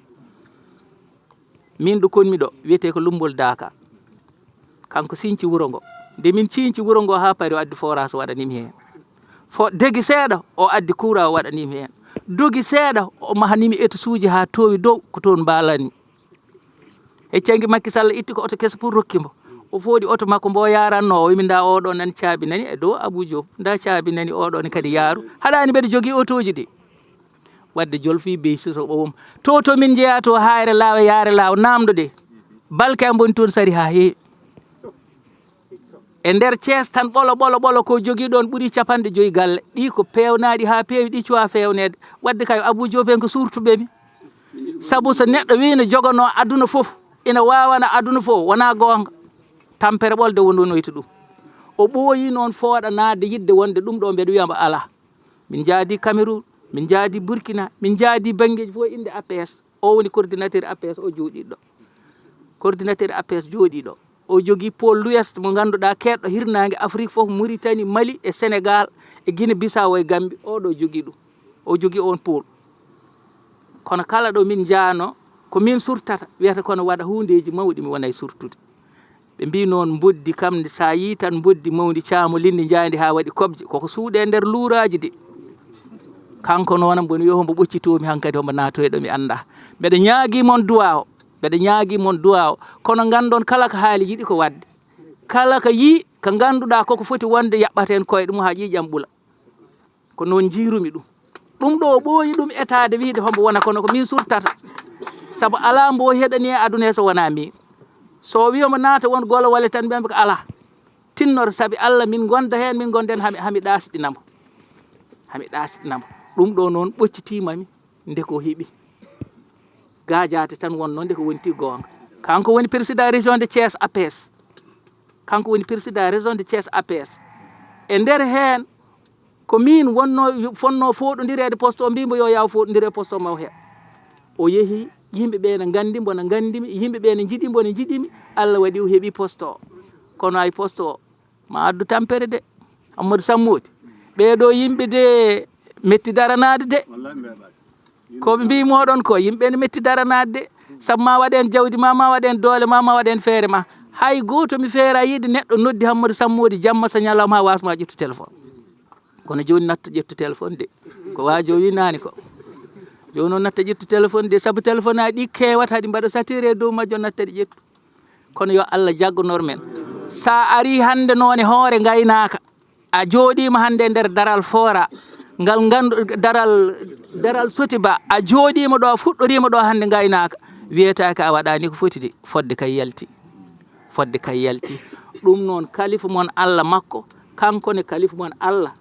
Min ɗo konmi ɗo, wiyetee ko Lummbol Daaka. Kanko sinci wuro ngo. Nde min cinci wuro ngo haa pari, o addi forage, o waɗani mi heen. Fo-, degi seeɗa, o addi courant, o waɗani mi heen. Dogi seeɗa, o mahani mi étagesuuji haa toowi dow, ko toon mbaalanmi. E cangi Makki Sall itti ko oto keso pour rokki mbo. O fooɗi oto makko mbo o yaranno, o wi mi ndaa oɗo nan caabi nani e dow Abuu Joob. Ndaa caabi nani oɗo ne kadi yaaru. Haɗaani mbeɗa jogii otooji ɗi. Wadde Jolfi Bey Cissokho ɓowom. To, to min njeyaa to, Haayre Laaw e Yaare Laaw, naamndo de. Balke am mboni toon sari haa heewi. E nder Thiès tan, ɓolo, ɓolo, ɓolo, ko jogii ɗoon ɓuri capanɗe joyi galle. Ɗi ko peewnaaɗi haa peewi, ɗi cuwaa feewneede. Wadde kay, Abuu Joob en ko suurtuɓe mi. Sabu so neɗɗo wii no joganoo aduna fof, ina waawana aduna fof, wonaa goonga. Tampere ɓolde wondonoyta ɗum. O ɓooyi noon fooɗanaade yiɗde wonde ɗum ɗo mbeɗa wiya mbo alaa. Min njaadi Cameroun, min njaadi Burkina, min njaadi banngeeji fof innde A P S. O woni coordinateur A P S o jooɗiiɗo. Coordinateur A P S jooɗiiɗo. O jogii pôle l'ouest mo ngannduɗaa keedɗo hirnaange Afrique fof, Mauritanie, Mali e Sénégal e Guinée Bissau e Gambie. Oɗo jogii ɗum. O jogii oon pôle. Kono kala ɗo min njaano, ko min surtata, wiyata kono waɗa huundeeji mawɗi mi wonay surtude. Ɓe mbii noon mboddi kam, so a yii tan mboddi mawndi caamo linndi njayndi haa waɗi kobje, koko suuɗe nder luuraaji de. Kanko noon, mbo mi wiya hombo ɓoccitoo mi hankadi, hombo naatoy ɗo mi anndaa. Mbeɗa ñaagii mon duwaaw, mbeɗa ñaagii mon duwaaw, kono nganndon kala ko haali yiɗi ko waɗde. Kala ko yii, ko ngannduɗaa koko foti wonde, yaɓɓat heen koyɗe mum haa ƴiiƴam ɓula. Ko noon njiirumi ɗum. Ɗum ɗo o ɓooyi ɗum etaade wiyde hombo wona, kono ko min surtata. Sabu alaa mbo heɗani e aduna he so wonaa min. So o wii omo naata won golo wale tan, mbiyammi ko alaa. Tinnor sabi Allah, min ngonda heen, min ngonden hami, hami ɗaasɗinamo. Hami ɗaasɗinamo. Ɗum ɗo noon ɓoccitiima mi nde ko heɓi. Gaajaate tan wonnoo nde ko wonti goonga. Kanko woni président région de Thiès A P S. Kanko woni président région de Thiès A P S. E nder heen, ko min wonnoo, fonnoo fooɗondireede poste o, mbii mbo yo yaw fooɗondire poste o, maw heɓ. O yehi, yimɓe ɓe ne nganndi mbo, ne nganndi mi, yimɓe ɓe ne njiɗi mbo, ne njiɗi mi. Allah waɗi o heɓi poste o. Kono ay poste o, ma addu tampere de. Amadou Sammoodi, ɓee ɗo yimɓe de metti daranaade de. Ko ɓe mbii mooɗon ko, yimɓe ne metti daranaade de. Sabu ma waɗ heen jawdi ma, ma waɗ heen doole ma, ma waɗ heen feere ma. Hay gooto mi feera yiide neɗɗo noddi Hammadu Sammoodi jamma so ñalawma haa waasma ƴettu téléphone. Kono jooni natta ƴettu téléphone de. Ko waajo wi naani ko. Jooni o natta ƴettu téléphone de, sabu téléphone aji ɗi keewata, ɗi mbaɗa saturé dow majjo, natta ɗi ƴettu. Kono yo Allah jaggonor men. Sa ari hannde noon e hoore ngaynaaka, a jooɗiima hannde e nder daral foora, ngal nganndu-, daral, daral Sotiba, a jooɗiima ɗo, a fuɗɗoriima ɗo hannde ngaynaaka, wiyetaake a waɗaani ko foti de, fodde kay yalti. Fodde kay yalti. Ɗum noon, kalifu mon Allah makko, kanko ne kalifu mon Allah.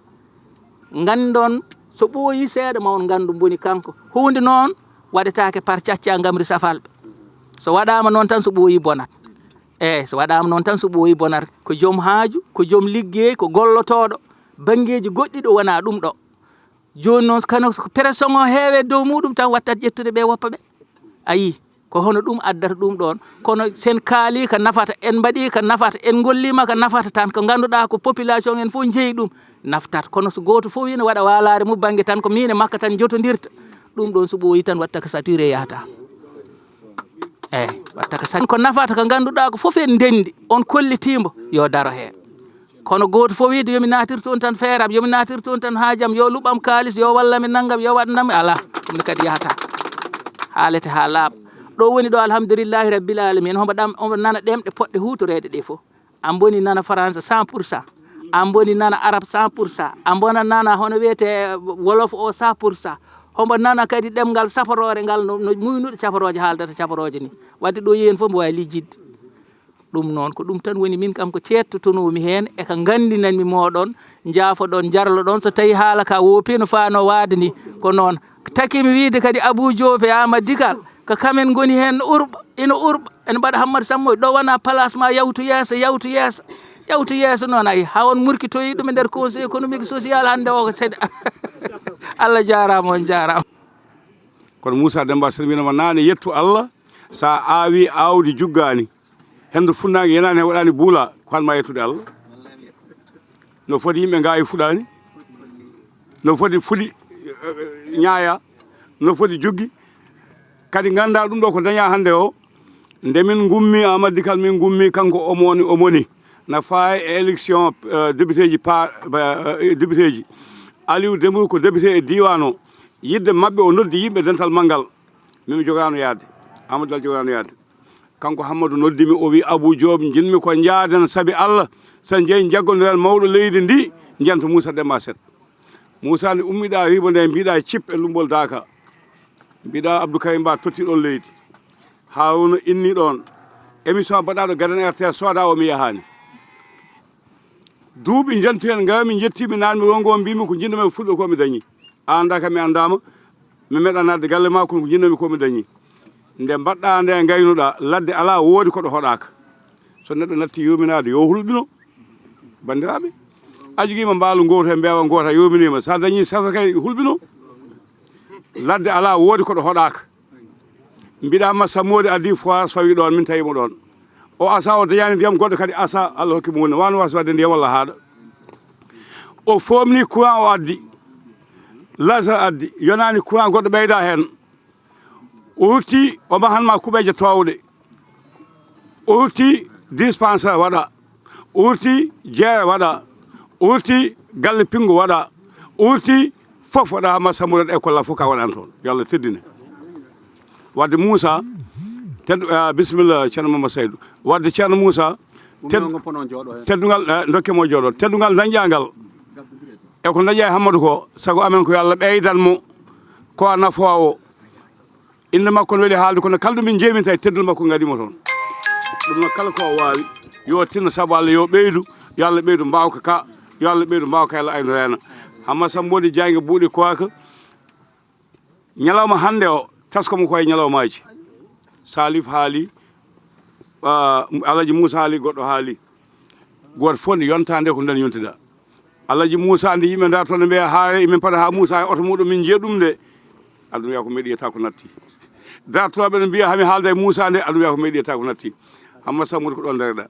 Nganndon, so ɓooyi seeɗa, ma on nganndu mboni kanko. Huunde noon waɗetaake par cacca ngamri safalɓe. So waɗaama noon tan, so ɓooyi bonat. Eey, so waɗaama noon tan, so ɓooyi bonat. Ko joom haaju, ko joom liggey, ko gollotooɗo. Banngeeji goɗɗi ɗo wonaa ɗum ɗo. Jooni noon, kano so pression o heewee dow muuɗum tan, wattat ƴettude ɓe, woppa ɓe. A yii? Ko hono ɗum addata ɗum ɗoon. Kono sen kaalii ka nafata, en mbaɗii ka nafata, en ngolliima ka nafata tan, ko ngannduɗaa ko population en fof njeyi ɗum, naftat. Kono so gooto fof ina waɗa waalaare mum bannge tan, ko miin e makka tan njotondirta, ɗum ɗoon so ɓooyi tan watta ko saturé yahata. Eeyi, watta ko saturé. Ko nafata ko ngannduɗaa ko fof en ndenndi, on kollitiimbo, yo daro heen. Kono gooto fof wiide yo mi naatir toon tan feere am, yo mi naatir toon tan haaju am, yo luɓam kaalis, yo wallami nanngam, yo waɗnam, alaa. Ɗum ne kadi yahata. Haalete haa laaɓa. Ɗo woni ɗo, alhamdulillahi rabbil alamin. Hombo ɗam, hombo nana ɗemɗe poɗɗe huutoreede ɗe fof. An boni nana Faransa cent pour cent. An boni nana Arab cent pour cent. An bona nana hono wiyetee Wolof o cent pour cent. Hombo nana kadi ɗemngal saporoore ngal no, no muynuɗo caporooje haaldata caporooje ni. Wadde ɗo yehen fof mbo waawi lijjidde. Ɗum noon, ko ɗum tan woni min kam ko ceettotonoomi heen e ka nganndinanmi mooɗon, njaafoɗon, njarloɗon, so tawii haala ka woopi no faano waade ni, ko noon. Takimi wiide kadi Abuu Joob e Aamadu Dikal, ko kamen ngoni heen no urɓa, ina urɓa, ene mbaɗa Hammadu Sammoy, ɗo wona place ma, yawtu yeeso, yawtu yeeso, yawtu yeeso noon, ayi, haa on murkitoyi ɗum e nder Conseil économique social hannde o ko seeɗa. Allah jaaraama, on jaaraama. Kono Moussa Demba Sène mbiyatnoo ma naane, yettu Allah, so a aawii aawdi juggaani, henndu funnaange yenaani heen, waɗaani buula, ko han ma yettude Allah. No foti yimɓe ngaayi fuɗaani, no foti fuɗi, eh, ñaaya, no foti juggi. Kadi nganndaa ɗum ɗo ko dañaa hannde o, nde min ngummi Amadou Dikal, min ngummi kanko o moni, o moni. Na faay e élection, eh, député ji pa, eh, député ji. Aliou Dembourou ko député e diiwaan o. Yidde maɓɓe o noddi yimɓe dental manngal. Min mi jogaano yaade, Amadou Dal jogaano yaade. Kanko Hammadu noddi mi, o wi, "Abou Diop, njiɗmi ko njaaden sabi Allah, so njeyi njaggondiren mawɗo leydi ndi, njento Moussa Demba Set." Moussa nde ummiɗa riibo nde mbiɗa cip e lumbol daaka. Mbiɗa Abdou Karim Ba totti ɗon leydi. Haruna inni ɗon. Émission baɗaɗo gadan R T S soda o mi yahani. Duuɓi njantu hen ngami njettimi nan mi wongo mbimi ko jinno men fulɓe ko mi dañi. A anda kam mi andama. Mi meɗa nadde galle ma kono ko jinnomi ko mi dañi. Nde mbaɗɗa nde gaynuɗa ladde ala woodi ko ɗo hoɗaka. So neɗɗo natti yuminaade yo hulɓino. Bandiraɓe, a jogima mbaalu gooto e mbeewa goota yuminima. Sa dañi sasa kay hulɓino. Ladde ala woodi ko ɗo hoɗaka. Mbiɗa ma Sammoodi addi foire fawi ɗon, min tawi mo ɗon. O asa o dañani ndiyam goɗɗo kadi asa, Allah hokki mo woni. Wano wasi wadde ndiyam walla haaɗa. O fomni courant o addi. Laser addi, yonani courant goɗɗo ɓeyda hen. O rutti o mahan ma kuɓeje towɗe. O rutti dispensaire waɗa. O rutti jeere waɗa. O rutti galle pingo waɗa. O rutti fof waɗa ma Sammurat école la fof ka waɗan toon. Yo Allah teddine. Wadde Moussa, teddu, ah, bisimilla Ceerno Mamadou Saydou. Wadde Ceerno Moussa, ted-, teddungal, eh, dokke mo jooɗo. Teddungal dañƴa ngal. E ko dañƴa e Hammadu ko, sago amen ko yo Allah ɓeydan mo ko a nafoowo. Innde makko no weli haalde, kono kala ɗo min jeeminta e teddol makko ngadimo toon. Ɗum noon kala ko o waawi, yo tinno sabu Allah, yo ɓeydu, yo Allah ɓeydu mbaawka ka, yo Allah ɓeydu mbaawka, Allah ayno reena. Hamma Samboodi Jaaynge buuɗi kowaaka, ñalawma hannde o, taskomo ko e ñalawmaaji. Salif haali, ah, Alhaji Moussa haali, goɗɗo haali. Gooto fof nde yonta nde ko nden yontida. Alhaji Moussa nde yimɓe ndarto ne mbiya haare, min paɗa ha Moussa e oto muɗum min jiya ɗum nde. Aɗum wiya ko meɗiyata ko natti. Dartoɓe ne mbiya hami haalda e Moussa nde, aɗum wiya ko meɗiyata ko natti. Hamma Sammudu ko ɗon dareɗa.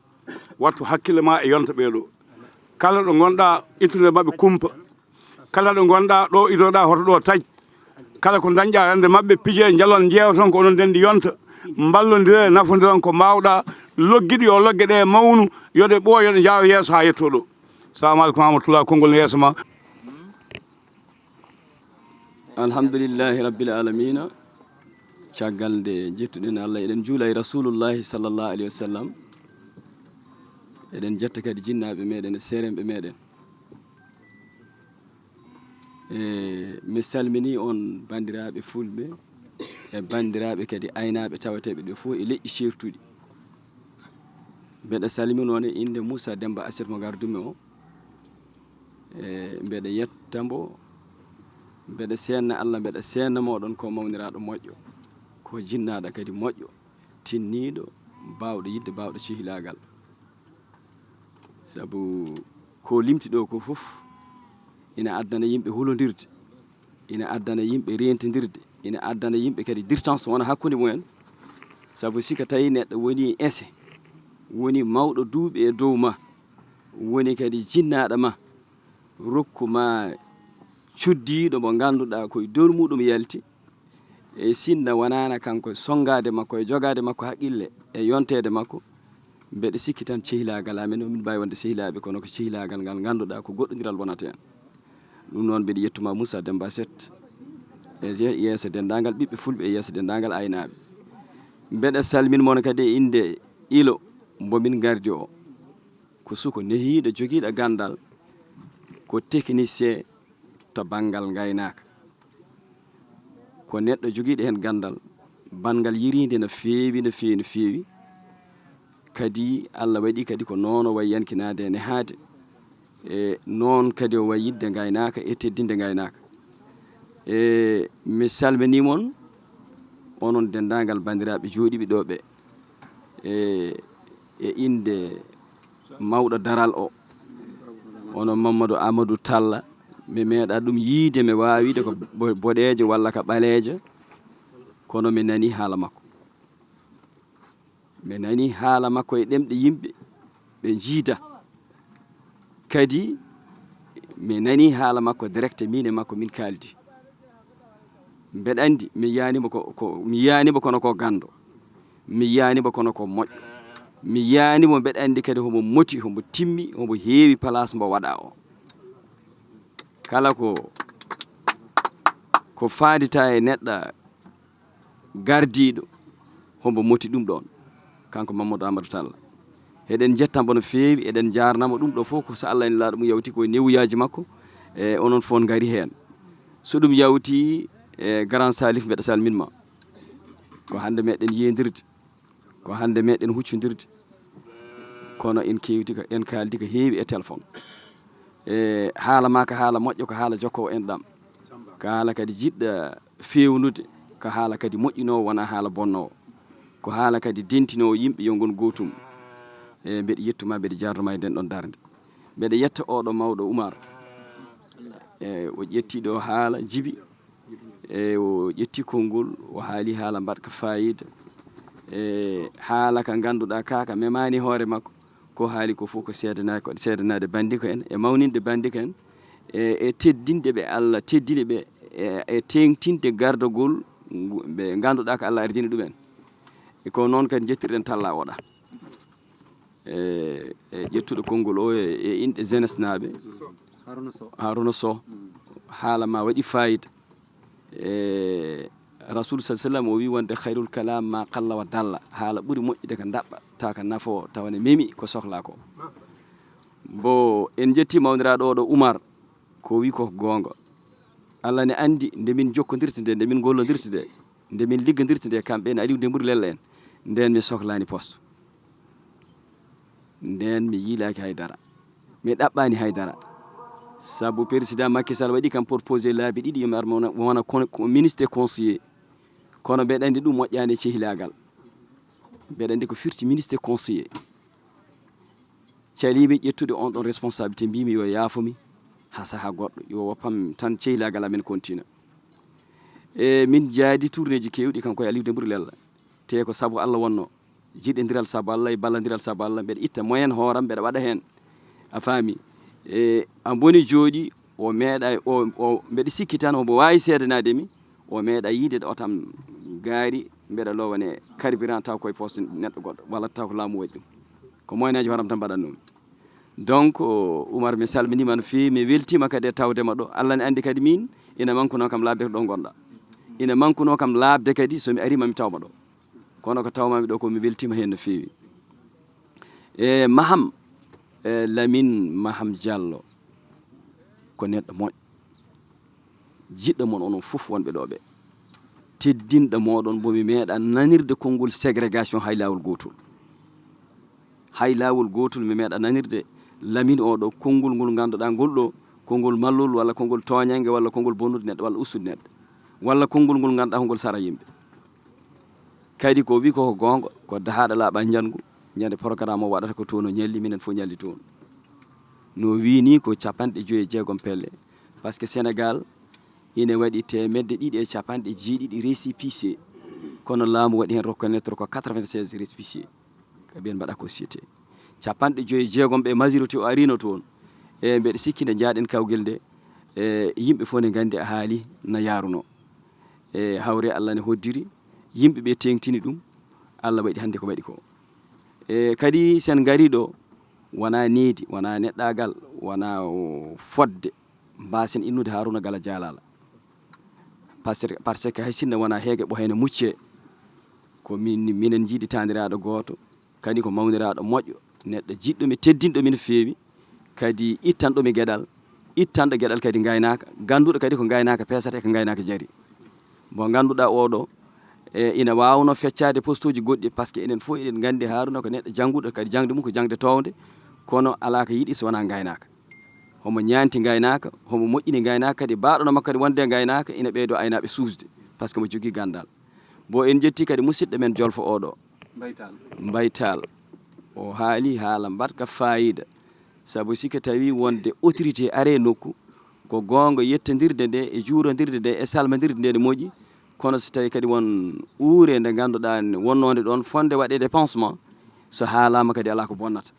Wattu hakkille ma e yonta ɓeeɗo. Kala ɗo gonɗa ittude maɓɓe kumpa. Kala ɗo gonɗa ɗo idoɗa hoto ɗo taƴ. Kala ko dañɗa rende maɓɓe pije jalon jeewa toon ko onon ndendi yonta. Mballodire nafodiron ko mbawɗa. Loggiɗi yo logge ɗe mawnu. Yo ɗe ɓooyo ɗe njaawa yeeso ha yetto ɗo. Salamu aleykum wa rahmatullah, konngol ne yeeso ma. Alhamdulillahi rabbil alamina. Caggal nde jettuɗen Allah, eɗen juula e Rasulullahi sallallahu alayhi wa sallam. Eɗen jetta kadi jinnaaɓe meɗen e seeremɓe meɗen. E, mi salmini on banndiraaɓe fulɓe e banndiraaɓe kadi aynaaɓe tawateeɓe ɗo fof e leƴƴi ceertuɗi. Mbeɗa salmino ne innde Moussa Demba Aset mo gardumi o. E, mbeɗa yetta mbo, mbeɗa seenna Allah, mbeɗa seenna moɗon ko mawniraaɗo moƴƴo, ko jinnaaɗo kadi moƴƴo, tinniiɗo, baawɗo yiɗde, baawɗo cehilaagal. Sabu ko limti ɗo ko fof ina addana yimɓe hulondirde, ina addana yimɓe rentindirde, ina addana yimɓe kadi distance wona hakkunde mumen. Sabu si ko tawi neɗɗo woni ese, woni mawɗo duuɓi e dow ma, woni kadi jinnaaɗo ma, rokku ma cuddiiɗo mo ngannduɗaa ko e dow muɗum yalti, e sinno wonano kanko sonngaade makko e jogaade makko haqqille e yonteede makko, mbeɗa sikki tan cehilaagal amen, o min mbaawi wonde sehilaaɓe, kono ko cehilaagal ngal ngannduɗaa ko goɗɗondiral wonata heen. Ɗum noon, mbeɗa yettuma Moussa Demba Set, e je-, yeeso denndaangal ɓiɓɓe fulɓe, e yeeso denndaangal aynaaɓe. Mbeɗa salmin mon kadi e innde Ilo mbo min ngardi o. Ko suko nehiiɗo, jogiiɗo ganndal, ko technicien to banngal ngaynaaka. Ko neɗɗo jogiiɗo heen ganndal, banngal yiriinde no feewi, no feewi, no feewi. Kadi Allah waɗi kadi ko noon o wayi yankinaade e nehaade. E noon kadi o wayi yiɗde ngaynaaka e teddinde ngaynaaka. E mi salminii mon, onon denndaangal banndiraaɓe jooɗiiɓe ɗo ɓe. E, e innde mawɗo daral o, hono Mamadou Amadou Talla, mi meeɗaa ɗum yiyde, mi waawaa wiyde ko bo-, boɗeejo walla ko ɓaleejo, kono mi nanii haala makko. Mi nanii haala makko e ɗemɗe yimɓe ɓe njiida. Kadi mi nanii haala makko direct, miin e makko min kaaldi. Mbeɗa anndi mi yiyaani mo ko, ko, mi yiyaani mo kono ko ganndo. Mi yiyaani mo kono ko moƴƴo. Mi yiyaani mo, mbeɗa anndi kadi homo moti, homo timmi, homo heewi place mbo waɗaa o. Kala ko, ko faandita e neɗɗo gardiiɗo, homo moti ɗum ɗoon, kanko Mamadou Amadou Talla. Eɗen njetta mbo no feewi, eɗen njaarnama. Ɗum ɗo fof ko so Allah en laaɗo mum yawti ko e newuyaaji makko, e onon fof ngari heen. So ɗum yawti, e Grand Salif, mbeɗa salmin ma. Ko hannde meɗen yeendirde, ko hannde meɗen huccondirde, kono en keewti ko, en kaaldi ko heewi e téléphone. E haala ma ko haala moƴƴo, ko haala jokkoowo enɗam, ko haala kadi jiɗɗo feewnude, ko haala kadi moƴƴinoowo, wonaa haala bonnoowo, ko haala kadi dentinoowo yimɓe yo ngon gootum. E mbeɗa yettuma, mbeɗa jaarnuma e nden ɗon darnde. Mbeɗa yetta oɗo mawɗo Umar. E o ƴetti ɗo haala jibi. E o ƴetti konngol, o haali haala mbaɗka faayiida. E haala ka ngannduɗaa ka, ka memaani hoore makko. Ko haali ko fof ko seedana-, ko seedanaade banndiko en, e mawninde banndiko en, e, e teddinde ɓe Allah, teddinde ɓe, e, e teeŋtinde gardagol ngu-, ɓe ngannduɗaa ko Allah ardini ɗumen. E ko noon kadi njettirɗen Talla oɗa. E, e ƴettuɗo konngol o e, e inɗe jeunesse naaɓe. Haruna Sow. Haruna Sow. Haala ma waɗi faayiida. E Rasul sa sallam o wi wonde: "Khairul kalam ma qalla wa dalla." Haala ɓuri moƴƴude ko ndaɓɓa, tawa ko nafoowo, tawa ne memi ko sohlaa ko. Mbo en njetti mawniraaɗo oɗo Umar, ko wi ko goonga. Allah ne anndi nde min jokkondirta nde, nde min gollondirta nde, nde min liggondirta nde, kamɓe en Aliou Dembourou Lella en, nden mi sohlaani poste. Nden mi yiilaaki haydara. Mi ɗaɓɓaani haydara. Sabu président Macky Sall waɗi kam proposé laabi ɗiɗi, yo mi ar mo wona, wona kon-, ko ministre conseiller. Kono mbeɗa anndi ɗum moƴƴaani e cehilaagal. Mbeɗa anndi ko firti ministre conseiller. Caliimi ƴettude on ɗon responsabilité, mbimi yo yaafo mi haa sahaa goɗɗo, yo woppam tan cehilaagal amen kontina. E min jaadi tournéeji keewɗi, kanko e Aliou Dembourou Lella. Te ko sabu Allah wonno. Jiɗindiral sabu Allah e ballondiral sabu Allah, mbeɗa itta moyen hooram, mbeɗa waɗa heen. A faami? E, a mboni jooɗi, o meeɗa, o, o, mbeɗa sikki tan omo waawi seedanaade mi, o meeɗa yiide ɗo tam gaari, mbeɗa lowane carburant taw koye poste neɗɗo goɗɗo, walla taw ko laamu waɗi ɗum. Ko moyen aji hooram tan mbaɗatnoomi. Donc, Umar, mi salminiima no feewi, mi weltiima kadi e tawde ma ɗo. Allah ne anndi kadi min, ina mankunoo kam laaɓde ko ɗo ngonɗa. Ina mankunoo kam laaɓde kadi so mi arii ma mi taw ma ɗo. Kono ko tawmaami ɗo ko, mi weltiima heen no feewi. E Maham, e Lamine Maham Diallo, ko neɗɗo moƴƴo. Jiɗɗo mon onon fof wonɓe ɗo ɓe. Teddinɗo mooɗon mbo mi meeɗa nanirde konngol ségrégation hay laawol gootol. Hay laawol gootol mi meeɗa nanirde Lamine oɗo konngol ngol ngannduɗaa ngol ɗo, konngol mallol walla konngol tooñannge walla konngol bonnude neɗɗo walla ustude neɗɗo. Walla konngol ngol ngannduɗaa ko ngol sara yimɓe. Kadi ko wi ko, ko goonga, ko dahaaɗo laaɓa njanngu, ñande programme o waɗata ko toon o ñalli, minen fof ñalli toon. No wii ni ko capanɗe joyi e jeegom pelle. Par ce que Sénégal ina waɗi teemedde ɗiɗi e capanɗe jeeɗiɗi récépissé. Kono laamu waɗi heen reconnaître ko quatre-vingt-seize récépissé. Ka ɓeen mbaɗa ko cité. Capanɗe joyi e jeegom ɓe majorité o arino toon. E mbeɗa sikki nde njaaɗen kawgel nde, e yimɓe fof ne nganndi a haali na yaaruno. E hawre Allah ne hoddiri, yimɓe ɓe teeŋtini ɗum, Allah waɗi hannde ko waɗi ko. E kadi sen ngari ɗo, wona needi, wona neɗɗaagal, wona o fodde, mbasen innude Haruna Gala Jalala. Parce que, parce que hay sinno wona heege ɓo hene mucce, ko min, minen jiidi tandiraaɗo gooto, kadi ko mawniraaɗo moƴƴo, neɗɗo jiɗɗo mi, teddinɗo mi no feewi, kadi ittanɗo mi geɗal, ittanɗo geɗal kadi ngaynaaka, gannduɗo kadi ko ngaynaaka peesata e ko ngaynaaka jari. Mo ngannduɗaa oɗo, e ina waawno feccaade postuuji goɗɗi, parce que enen fof eɗen nganndi Haruna ko neɗɗo jannguɗo, kadi jaŋde mum ko jaŋde townde, kono alaa ko yiɗi so wonaa ngaynaaka. Homo ñaanti ngaynaaka, homo moƴƴini ngaynaaka, kadi baaɗo no makko kadi wonde ngaynaaka, ina ɓeydo aynaaɓe suusde, parce que mo jogii ganndal. Bo en jetti kadi musidɗo men Jolfo oɗo. Mbaytal. Mbaytal. O haali haala mbaɗka faayiida. Sabu si ko tawi wonde autorité are nokku, ko goonga yettondirde nde e juurondirde nde e salmondirde nde ne moƴƴi, kono so tawi kadi won uure nde ngannduɗaa ne wonnoonde ɗoon fodde waɗeede pansement, so haalaama kadi alaa ko bonnata.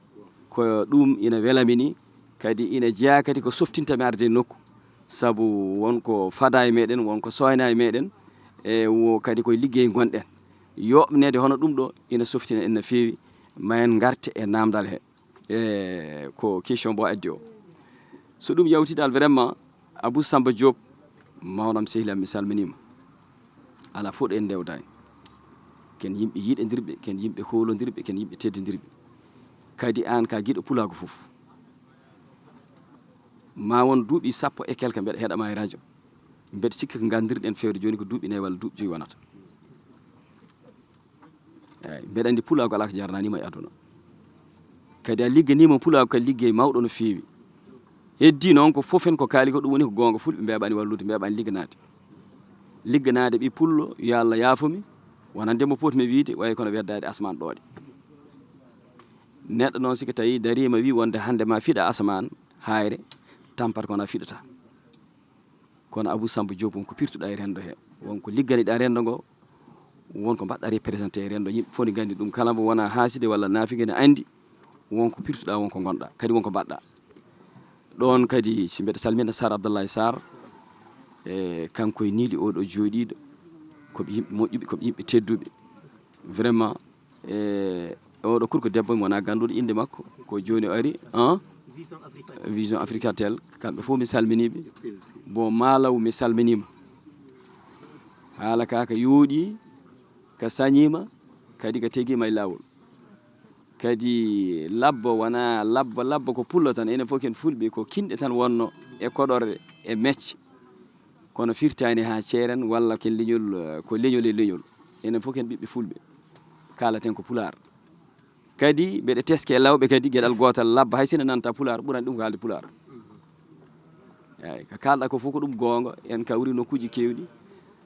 Ko ɗum ina welami ni, kadi ina jeyaa kadi ko softinta mi arde e nokku, sabu won ko fadaa e meɗen, won ko sooynaa e meɗen, e wo kadi koye liggey ngonɗen. Yoɓneede hono ɗum ɗo ina softina en no feewi, ma en ngarte e naamndal he. E ko question mbo addi o. So ɗum yawti dal, vraiment, Abou Samba Diop, mawnam sehil am, mi salminiima. Alaa fof ɗo en ndewdaani. Ken yimɓe yiɗondirɓe, ken yimɓe hoolondirɓe, ken yimɓe teddindirɓe. Kadi aan ka giɗo pulaagu fof. Ma won duuɓi sappo e quelque mbeɗa heɗa ma e radio. Mbeɗa sikki ko nganndirɗen feewde jooni ko duuɓi nayi walla duuɓi joyi wonata. Eeyi, mbeɗa anndi pulaagu alaa ko jarnanima e aduna. Kadi a ligganiima pulaagu kadi liggey mawɗo no feewi. Heddi noon ko fof en ko kaali ko ɗum woni ko goonga, fulɓe mbeeɓaani wallude, mbeeɓaani ligganaade. Ligganaade ɓi pullo, yo Allah yaafo mi, wonande mo potmi wiide, wayi kono weddaade asmaan ɗooɗe. Neɗɗo noon si ko tawi dariima wi wonde hannde ma fiɗa asamaan, haayre, tampata kono a fiɗata. Kono Abou Samba Diop, won ko pirtuɗa e renndo he, won ko ligganiɗa renndo ngo, won ko mbaɗɗa représenté e renndo. Yimɓe fof ne nganndi ɗum, kala mbo wona haaside walla naafige ne anndi won ko pirtuɗa, won ko ngonɗa, kadi won ko mbaɗɗa. Ɗoon kadi si mbeɗa salmina Sar Abdallahi Sar, e kanko e Nili oɗo jooɗiiɗo, ko ɓe yimɓe moƴƴuɓe, ko ɓe yimɓe tedduɓe. Vraiment, e oɗo kurko debbo mo wona gannduɗo innde makko, ko jooni o ari, ah? Vision Africatel, kamɓe fof mi salminiiɓe. Bo Malaw mi salminiima. Haala ka ka yooɗi, ka sañiima, kadi ka tegiima e laawol. Kadi labbo wona labbo, labbo ko pullo tan, enen fof ken fulɓe, ko kinɗe tan wonno e koɗorre e mecce. Kono firtaani haa ceeren walla ken leñol, eh, ko leñol e leñol. Enen fof ken ɓiɓɓe fulɓe. Kaalaten ko pulaar. Kadi mbeɗa teske e lawɓe kadi, geɗal gootal labba, hay sino nanta pulaar, ɓurani ɗum ko haalde pulaar. Eeyi, ko kaalɗa ko fof ko ɗum goonga, en kawri nokkuuji keewɗi,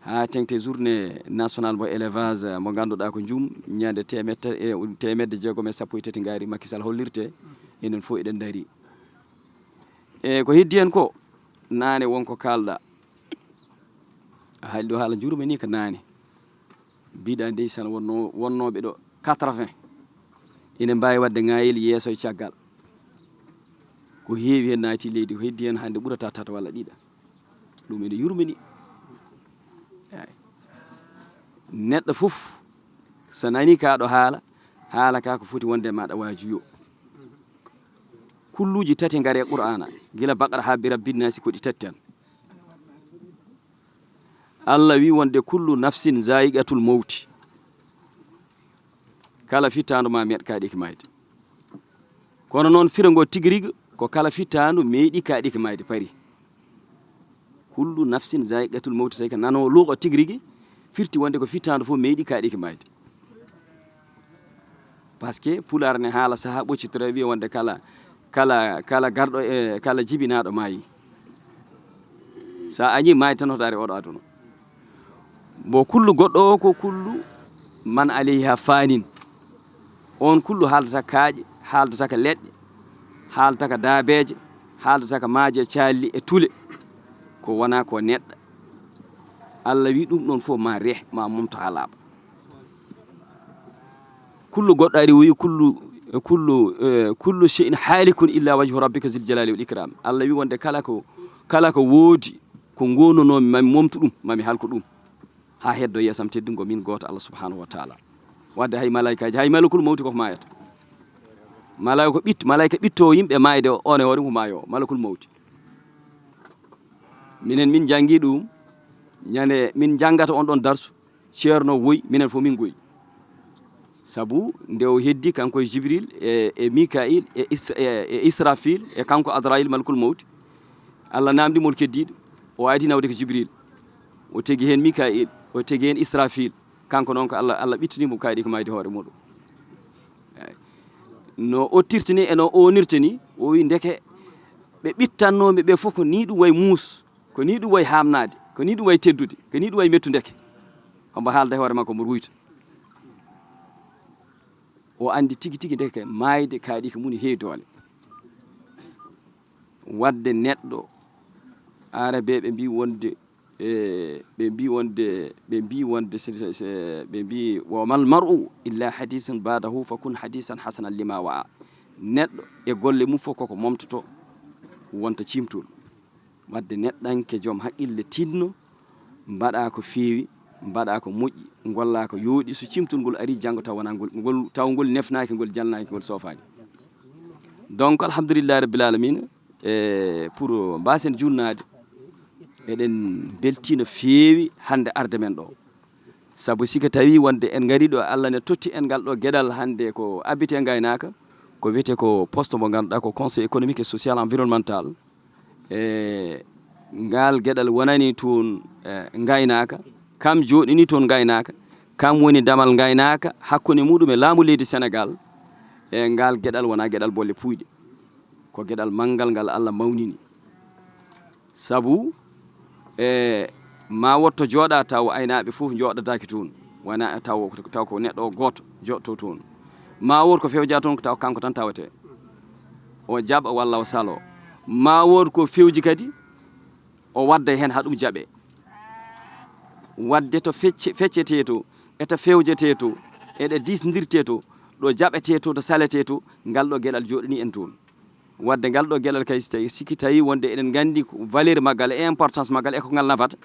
haa teŋti journée nationale mo élevage, mo ngannduɗaa ko jum, ñande teemedde, e, teemedde jeegom e sappo e tati ngaari Macky Sall hollirte, enen fof eɗen ndarii. E ko heddi hen ko, naane won ko kaalɗa. A haali ɗo haala njuurmi ni ko naane. Mbiɗa ndeysaan wonno, wonnooɓe ɗo quatre-vingts. Ina mbaawi waɗde ŋaayel yeeso e caggal. Ko heewi hen naati leydi, ko heddi hen hannde ɓurata tata walla ɗiɗa. Ɗum ene yurmini. Eey. Neɗɗo fof, so nani ka ɗo haala, haala ka ko foti wonde ma ɗa waajuyo. Kulluuji tati ngari e Qur'aana, gila Baqara haa bi Rabbin Naasi ko ɗi tati tan. Allah wi wonde kullu nafsin zaiqatul mawti. Kala fittaandu ma meeɗ kaaɗiki mayde. Kono noon firo ngo tigi rigi ko kala fittaandu meeɗi kaaɗiki mayde pari. Kullu nafsin zaiqatul mawti, tawi ko nano luuqa tigi rigi firti wonde ko fittaandu fof meeɗi kaaɗiki mayde. Parce que pulaar ne haala sahaa ɓoccitore wiya wonde kala, kala, kala garɗo e kala jibinaaɗo maayi. Sa añi maayi tan hoto ari oɗo aduna. Mbo kullu goɗɗo o ko kullu man alayha fanin. On kullu haaldata kaaƴe, haaldata ka leɗɗe, haaldata ka daabeeje, haaldata ka maaje caalli e tule. Ko wona ko neɗɗo. Allah wi ɗum ɗon fof ma reh, ma momto haa laaɓa. Kullu goɗɗo ari o wi kullu, kullu, eh, kullu shay'in halikun illa wajhu rabbika zil jalali wal ikram. Allah wi wonde kala ko, kala ko woodi ko ngonunoomi mami momtu ɗum, mami halko ɗum. Haa heddo yeesam teddungo min gooto Allah subhanahu wa taala. Wadde hay malaykaaji, hay malakul mawti koko maayata. Malaika ko ɓit-, malaika ɓitto yimɓe maayde o, on e hoore mum ko maayo, malakul mawti. Minen min janngi ɗum, ñande min janngata on ɗon darsu, ceerno woy, minen fof min ngoy. Sabu nde o heddi kanko e Jibril e, e Mikail e Is-, e, e Israfil e kanko Azrail malakul mawti, Allah namdi mol keddiɗo, o adi nawde ko Jibril. O tegi heen Mikail, o tegi heen Israfil. Kanko noon ko Allah, Allah ɓittini mo kayɗi ko mayde hoore muɗum. Eey. No o tirtini e no o nirtini, o wi ndeke ɓe ɓittannoomi ɓe fof ko ni ɗum way muus, ko ni ɗum way haamnaade, ko ni ɗum way teddude, ko ni ɗum way mettu ndeke. Hombo haalda e hoore makko mbo ruyta. O anndi tigi tigi ndeke maayde kayɗi ko mum heewi doole. Wadde neɗɗo, Aarabeeɓe mbi wonde, e, ɓe mbi wonde, ɓe mbi wonde, se, se, se, ɓe mbi, "Wa mal mar'u illa hadisun ba'dahu fa kun hadisan hasanan lima wa'a." Neɗɗo e golle mum fof koko momtoto wonta cimtol. Wadde neɗɗanke joom haqqille tinno, mbaɗa ko feewi, mbaɗa ko moƴƴi, ngolla ko yooɗi, so cimtol ngol ari janngo taw wona ngol, ngol, taw ngol nefnaaki, ngol jalnaaki, ngol soofaaki. Donc, alhamdulillahi rabbil alamina, e pour mbasen junnaade, eɗen mbeltii no feewi hannde arde men ɗo. Sabu si ko tawi wonde en ngari ɗo, Allah ne totti en ngal ɗo geɗal hannde ko abite ngaynaaka, ko wiyetee ko poste mo ngannduɗaa ko Conseil économique et social environnemental. E ngal geɗal wonani toon, e, ngaynaaka, kam jooɗini toon ngaynaaka, kam woni damal ngaynaaka hakkunde muɗum e laamu leydi Senegal. E ngal geɗal wona geɗal bolle puuyɗe, ko geɗal manngal ngal Allah mawnini. Sabu, e, ma wotto jooɗa taw aynaaɓe fof njooɗodaaki toon, wona taw, taw ko neɗɗo gooto jooɗto toon. Ma wood ko fewja toon ko taw kanko tan tawetee. O jaɓa walla o salo. Ma wood ko fewji kadi, o wadda heen haa ɗum jaɓee. Wadde to fecce-, feccetee to, e to fewjetee to, e ɗo diisndirtee to, ɗo jaɓetee to, to saletee to, ngal ɗo geɗal jooɗanii en toon. Wadde ngal ɗo geɗal kay, si tawi, sikki tawi wonde eɗen nganndi ko valeur maggal e importance maggal e ko ngal nafata.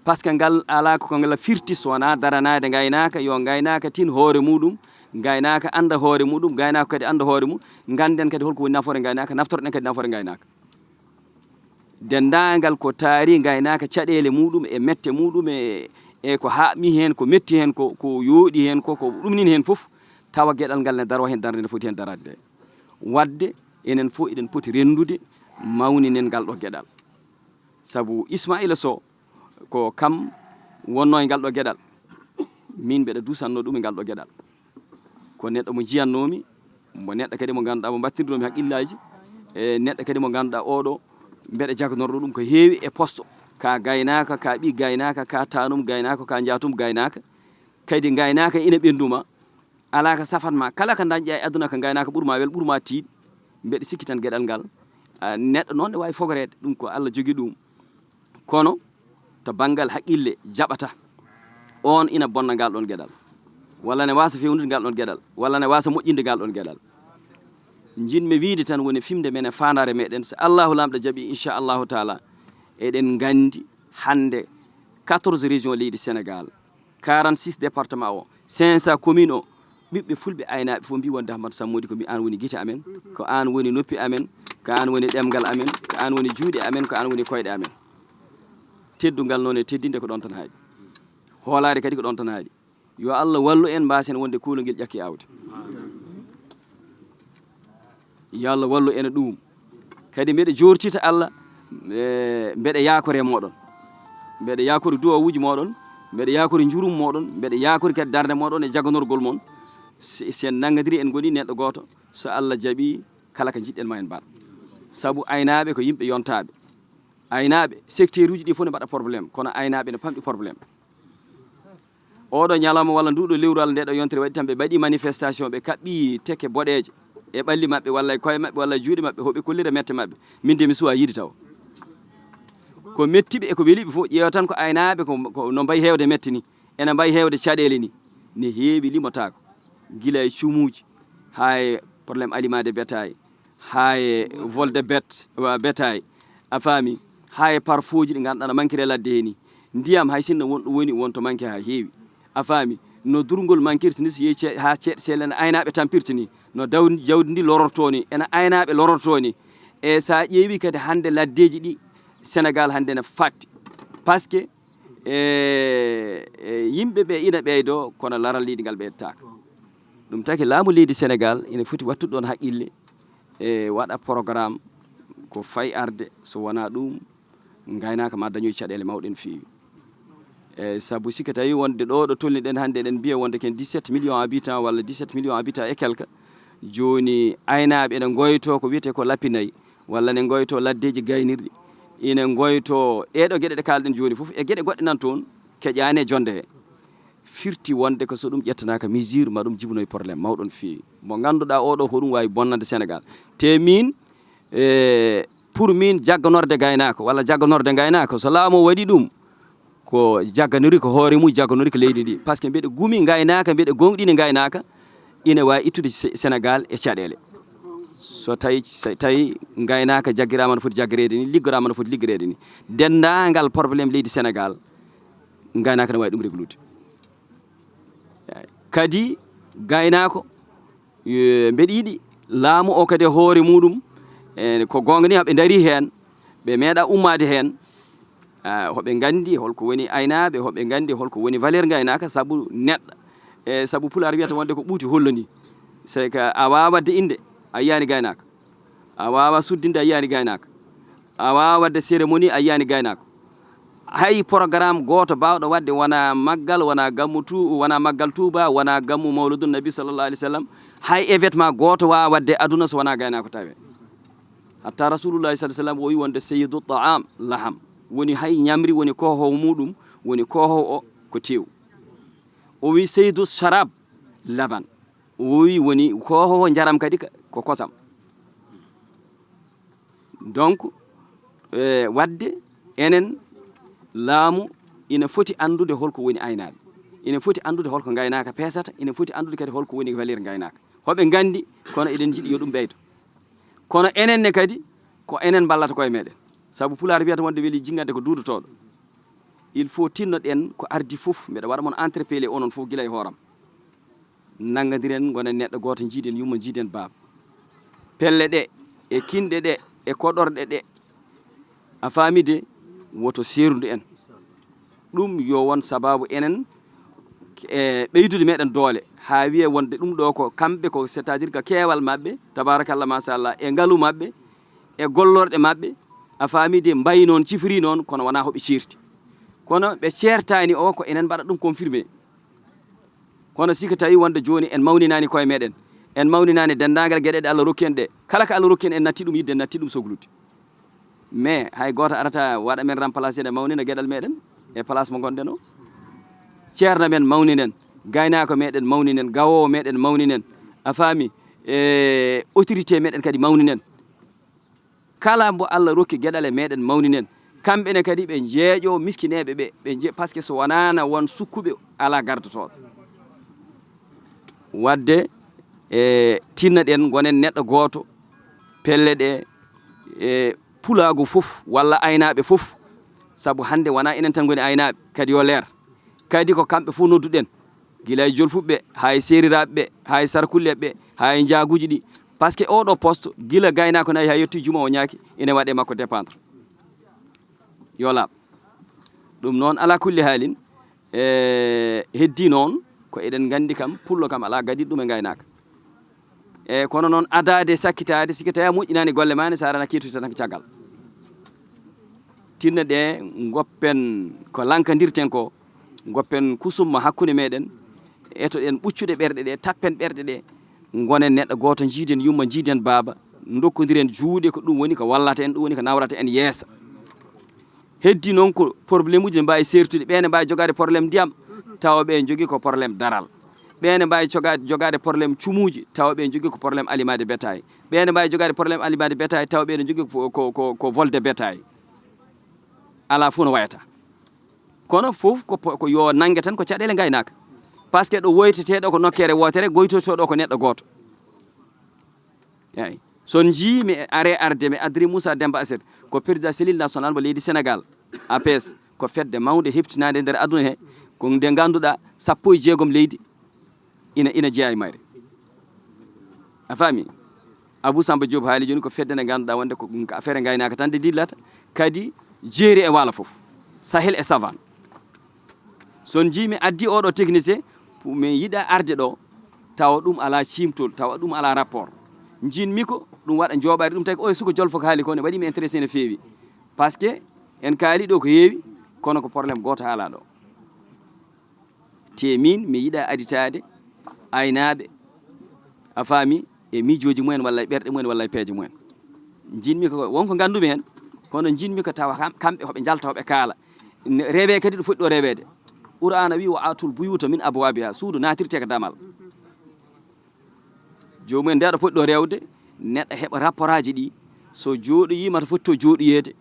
Par ce que ngal alaa ko ngal firti so wonaa daranaade ngaynaaka, yo ngaynaaka tin hoore muɗum, ngaynaaka annda hoore muɗum, ngaynaaka kadi annda hoore mum. Ngannden kadi holko woni nafoore ngaynaaka, naftorɗen kadi nafoore ngaynaaka. Denndaangal ko taari ngaynaaka, caɗeele muɗum e mette muɗum e, e ko haaɓmi heen, ko metti heen, ko, ko yooɗi heen, ko, ko ɗumnin heen fof, tawa geɗal ngal ne daroo heen darnde nde foti heen daraade nde. Wadde enen fof eɗen poti renndude, mawninen ngal ɗo geɗal. Sabu Ismaila Sow ko kam wonnoo e ngal ɗo geɗal. Min mbeɗa duusannoo ɗum e ngal ɗo geɗal. Ko neɗɗo mo njiyannoomi, mo neɗɗo kadi mo ngannduɗaa mo mbattindiroomi haqqillaaji, e neɗɗo kadi mo ngannduɗaa oɗo mbeɗa jaganordoo ɗum ko heewi e poste. Ka gaynaaka, ka ɓii gaynaaka, ka taanum gaynaaka, ka njaatum gaynaaka. Kadi ngaynaaka ina ɓennduma, alaa ko safat ma, kala ko dañƴa e aduna ko ngaynaaka ɓur ma wel, ɓur ma tiiɗ. Mbeɗa sikki tan geɗal ngal, a, neɗɗo noon ne waawi fogoreede, ɗum ko Allah jogii ɗum. Kono to banngal haqqille jaɓata, on ina bonna ngal ɗon geɗal, walla ne waasa fewnude ngal ɗon geɗal, walla ne waasa moƴƴinde ngal ɗon geɗal. Njiɗmi wiyde tan woni fimde men e faandaare meɗen, so Allahu Laamɗo jaɓi, inchallahu taala, eɗen nganndi hannde quatorze régions leydi Sénégal, quarante-six départements o, cinq cents communes o, ɓiɓɓe fulɓe aynaaɓe fof mbi wonde Ahmadu Sammodi ko mi, aan woni gite amen, ko aan woni noppi amen, ko aan woni ɗemngal amen, ko aan woni juuɗe amen, ko aan woni koyɗe amen. Teddungal noon e teddinde ko ɗoon tan haaɗi. Hoolaare kadi ko ɗoon tan haaɗi. Yo Allah wallu en, mbaasen wonde kuulol ngel ƴakki aawde. Yo Allah wallu en e ɗum. Kadi mbeɗa joortita Allah, e, mbeɗa yaakori e mooɗon. Mbeɗa yaakori duwawuuji mooɗon, mbeɗa yaakori njurum mooɗon, mbeɗa yaakori kadi darnde mooɗon e jaganorgol mon. Si, si en nanngondiri en ngoni neɗɗo gooto, so Allah jaɓi, kala ko njiɗɗen ma en mbaɗ. Sabu aynaaɓe ko yimɓe yontaaɓe. Aynaaɓe, secteur uji ɗi fof ne mbaɗa problème, kono aynaaɓe ne pamɗi problème. Oɗo ñalawma walla nduɗo lewru Allah nde ɗo yontere waɗi tan ɓe mbaɗi manifestation, ɓe kaɓɓi tekke boɗeeje e ɓalli maɓɓe walla e koye maɓɓe walla e juuɗe maɓɓe, hoɓe kollira mette maɓɓe. Min de mi suwa yiide taw. Ko mettiɓe e ko weliɓe fof ƴeewa tan ko aynaaɓe ko, ko no mbayi heewde mette ni, ena mbayi heewde caɗeele ni. Ne heewi limotaako. Gila e cumuuji, haa e problème aliment de bétail, haa e vol de bête, wa-, bétail, a faami, haa e parfoji ɗi ngannduɗaa no mankiri e ladde hee ni. Ndiyam hay sinno won ɗo woni, won to manki haa heewi, a faami. No durngol mankirta ni, so yehi ce-, haa ceeɗ-, sel ene aynaaɓe tampirta ni, no daw-, jawdi ndi lorortoo ni, ene aynaaɓe lorortoo ni. E so a ƴeewi kadi hannde laddeeji ɗi, Sénégal hannde ne fatti. Parce que, e, e, yimɓe ɓe ina ɓeydoo, kono laral leydi ngal ɓeydataa. Ɗum taki laamu leydi Sénégal ina foti wattude ɗoon haqqille, e waɗa programme ko fayi arde, so wonaa ɗum, ngaynaaka ma dañoy caɗeele mawɗe no feewi. E sabu si ko tawi wonde ɗo, ɗo tolniɗen hannde, eɗen mbiya wonde ken dix-sept millions habitants walla dix-sept millions habitants et quelques, jooni aynaaɓe ene ngoyto ko wiyetee ko lappinay, walla ne ngoyto laddeeji gaynirɗi, ina ngoyto ɗeeɗo geɗe ɗe kaalɗen jooni fof, e geɗe goɗɗe nan toon, keƴaani e jonde he. Firti wonde ko so ɗum ƴettanaaka mesure, ma ɗum jibunoy problème mawɗo no feewi. Mo ngannduɗaa oɗo, ko ɗum waawi bonnande Sénégal. Te miin, e, pour miin, jagganorde gaynaako walla jagganorde ngaynaako, so laamu o waɗi ɗum, ko jagganori ko hoore mum, jagganori ko leydi ndi. Parce que mbeɗa gumi ngaynaaka, mbeɗa gooŋɗini ngaynaaka, ina waawi ittude Se-, Sénégal e caɗeele. So tawi, so tawi ngaynaaka jaggiraama no foti jaggireede ni, liggoraama no foti liggoreede ni, denndaangal problème leydi Sénégal, ngaynaaka ne waawi ɗum reglude. Kadi gaynaako, e, mbeɗa yiɗi laamu o kadi e hoore muɗum, e, ko goonga ni, ɓe ndarii heen, ɓe meeɗaa ummaade heen. Ah, hoɓe nganndi holko woni aynaaɓe, hoɓe nganndi holko woni valeur ngaynaaka, sabu neɗɗo, e, sabu Pulaar wiyata wonde ko ɓuuti hollondii. C'est que a waawaa waɗde innde, a yiyaani gaynaaka. A waawaa suddinde, a yiyaani gaynaaka. A waawaa waɗde cérémonie, a yiyaani gaynaako. Hay programme gooto baawɗo waɗde wonaa maggal, wonaa gammu tu-, wonaa maggal Tuuba, wonaa gammu Mawludun Nabi sallallahu alaihi wasallam. Hay événement gooto waawaa waɗde aduna so wonaa gaynaako tawee. Hatta Rasulullahi sallallahu alaihi wasallam o wi wonde sayyidu ta'am laham. Woni hay ñamri, woni koohowo muɗum, woni koohowo o ko teewu. O wi sayyidu sharab laban. O wi woni koohowo njaram kadi ka-, ko kosam. Donc, e, waɗde enen laamu ina foti anndude holko woni aynaaɓe. Ina foti anndude holko ngaynaaka peesata, ina foti anndude kadi holko woni valeur ngaynaaka. Hoɓe nganndi, kono eɗen njiɗi yo ɗum ɓeydo. Kono enen ne kadi, ko enen mballata koye meɗen. Sabu Pulaar wiyata wonde weli jinngande ko duudotooɗo. Il faut tinnoɗen ko ardi fof, mbeɗa waɗa mon interpellé onon fof gila e hooram. Nanngandiren, ngonen neɗɗo gooto, njiiden yumma, njiiden baaba. Pelle ɗe, e kinɗe ɗe, e koɗorɗe ɗe, a faami de, woto seerndu en. Ɗum yo won sabaabu enen, e, ɓeydude meɗen doole, haa wiye wonde ɗum ɗo ko kamɓe ko, c'est-à-dire ko keewal maɓɓe, tabarakallah, machallah, e ngalu maɓɓe, e gollorɗe maɓɓe, a faami de, mbayi noon, cifri noon, kono wonaa hoɓe ceerti. Kono ɓe ceertaani o, ko enen mbaɗa ɗum confirmé. Kono si ko tawi wonde jooni en mawninaani koye meɗen, en mawninaani denndaangal geɗe ɗe Allah rokki en ɗe, kala ko Allah rokki en, en natti ɗum yidde, en natti ɗum soglude. Mais hay gooto arata waɗa men remplacé nde mawnina geɗal meɗen e place mo ngonɗen o. Ceerno men mawninen, gaynaako meɗen mawninen, gawoowo meɗen mawninen, a faami, e autorité meɗen kadi mawninen. Kala mbo Allah rokki geɗal e meɗen mawninen. Kamɓe ne kadi ɓe njeeƴo miskineeɓe ɓe, ɓe nje-, parce que so wonaano won sukkuɓe, alaa gardotooɗo. Waɗde, e, tinnoɗen, ngonen neɗɗo gooto, pelle ɗe, e, pulaagu fof walla aynaaɓe fof, sabu hannde wonaa enen tan ngoni aynaaɓe, kadi yo leer. Kadi ko kamɓe fof nodduɗen, gila e jolfuɓe, haa e seeriraaɓe ɓe, haa e sarkulleeɓe ɓe, haa e njaaguuji ɗi. Parce que oo ɗoo poste, gila gaynaako nayi haa yettii juma o ñaaki, ene waɗee makko dépendre. Yo laaɓ. Ɗum noon, alaa kulli haalin, e, heddii noon, ko eɗen nganndi kam, pullo kam alaa gadiiɗo ɗum e ngaynaaka. E, kono noon, adaade, sakkitaade, si ko tawi a moƴƴinaani golle maa ne, so a arana keettude tan ko caggal. Tinno ɗe, ngoppen ko lankandirten ko, ngoppen kusumma hakkunde meɗen, etoɗen ɓuccuɗe ɓerɗe ɗe, tappen ɓerɗe ɗe, ngonen neɗɗo gooto, njiiden yumma, njiiden baaba, ndokkondiren juuɗe, ko ɗum woni ko wallata en, ɗum woni ko nawrata en yeeso. Heddi noon ko problème uji ne mbaawi seertude, ɓe ne mbaawi jogaade problème ndiyam, tawa ɓe njogii ko problème daral. Ɓe ne mbaawi jogaade, jogaade problème cumuuji, tawa ɓe njogii ko problème aliment de bétail. Ɓe ne mbaawi jogaade problème aliment de bétail, tawa ɓe ne njogii ko, ko, ko, ko vol de bétail. Alaa fof no wayata. Kono fof ko po-, ko yo nannge tan ko caɗeele ngaynaaka. Parce que ɗo woyteteɗo ko nokkere wootere, goytotoɗo ko neɗɗo gooto. Eyi. So on njii mi are arde, mi adri Moussa Demba Assed, ko président cellule nationale mo leydi Sénégal, A P S, ko fedde mawnde heɓtinaande nder aduna he, ko nde ngannduɗaa sappo e jeegom leydi ina, ina jeyaa e mayre. A faami? Abou Samba Diop haali jooni ko fedde nde ngannduɗaa wonde ko, ko affaire ngaynaaka tan nde dillata, kadi jeeri e waalo fof, Sahel e Savane. So on njii mi addi oɗo technicien, pour mi yiɗa arde ɗo, tawa ɗum alaa ciimtol, tawa ɗum alaa rapport. Njiɗmi ko ɗum waɗa njooɓaari ɗum, tawi ko oye suka Jolfo ko haali ko ne waɗi mi intéressé no feewi. Parce que en kaali ɗo ko heewi, kono ko problème gooto haalaa ɗo. Te min mi yiɗa aditaade aynaaɓe, a faami, e miijooji mumen walla e ɓerɗe mumen walla e peeje mumen. Njiɗmi ko wonko nganndumi heen, kono njiɗmi ko tawa kam-, kamɓe hoɓe njalta, hoɓe kaala. Ne-, rewe kadi ɗo foti ɗo reweede. Qur'aana wi, "Wa atul buyuta min abwabiha", suudu naatirte ko damal. Joomum en nde ɗo foti ɗo rewde, neɗɗo heɓa rapportaaji ɗi, so jooɗoyiima to foti to jooɗoyeede,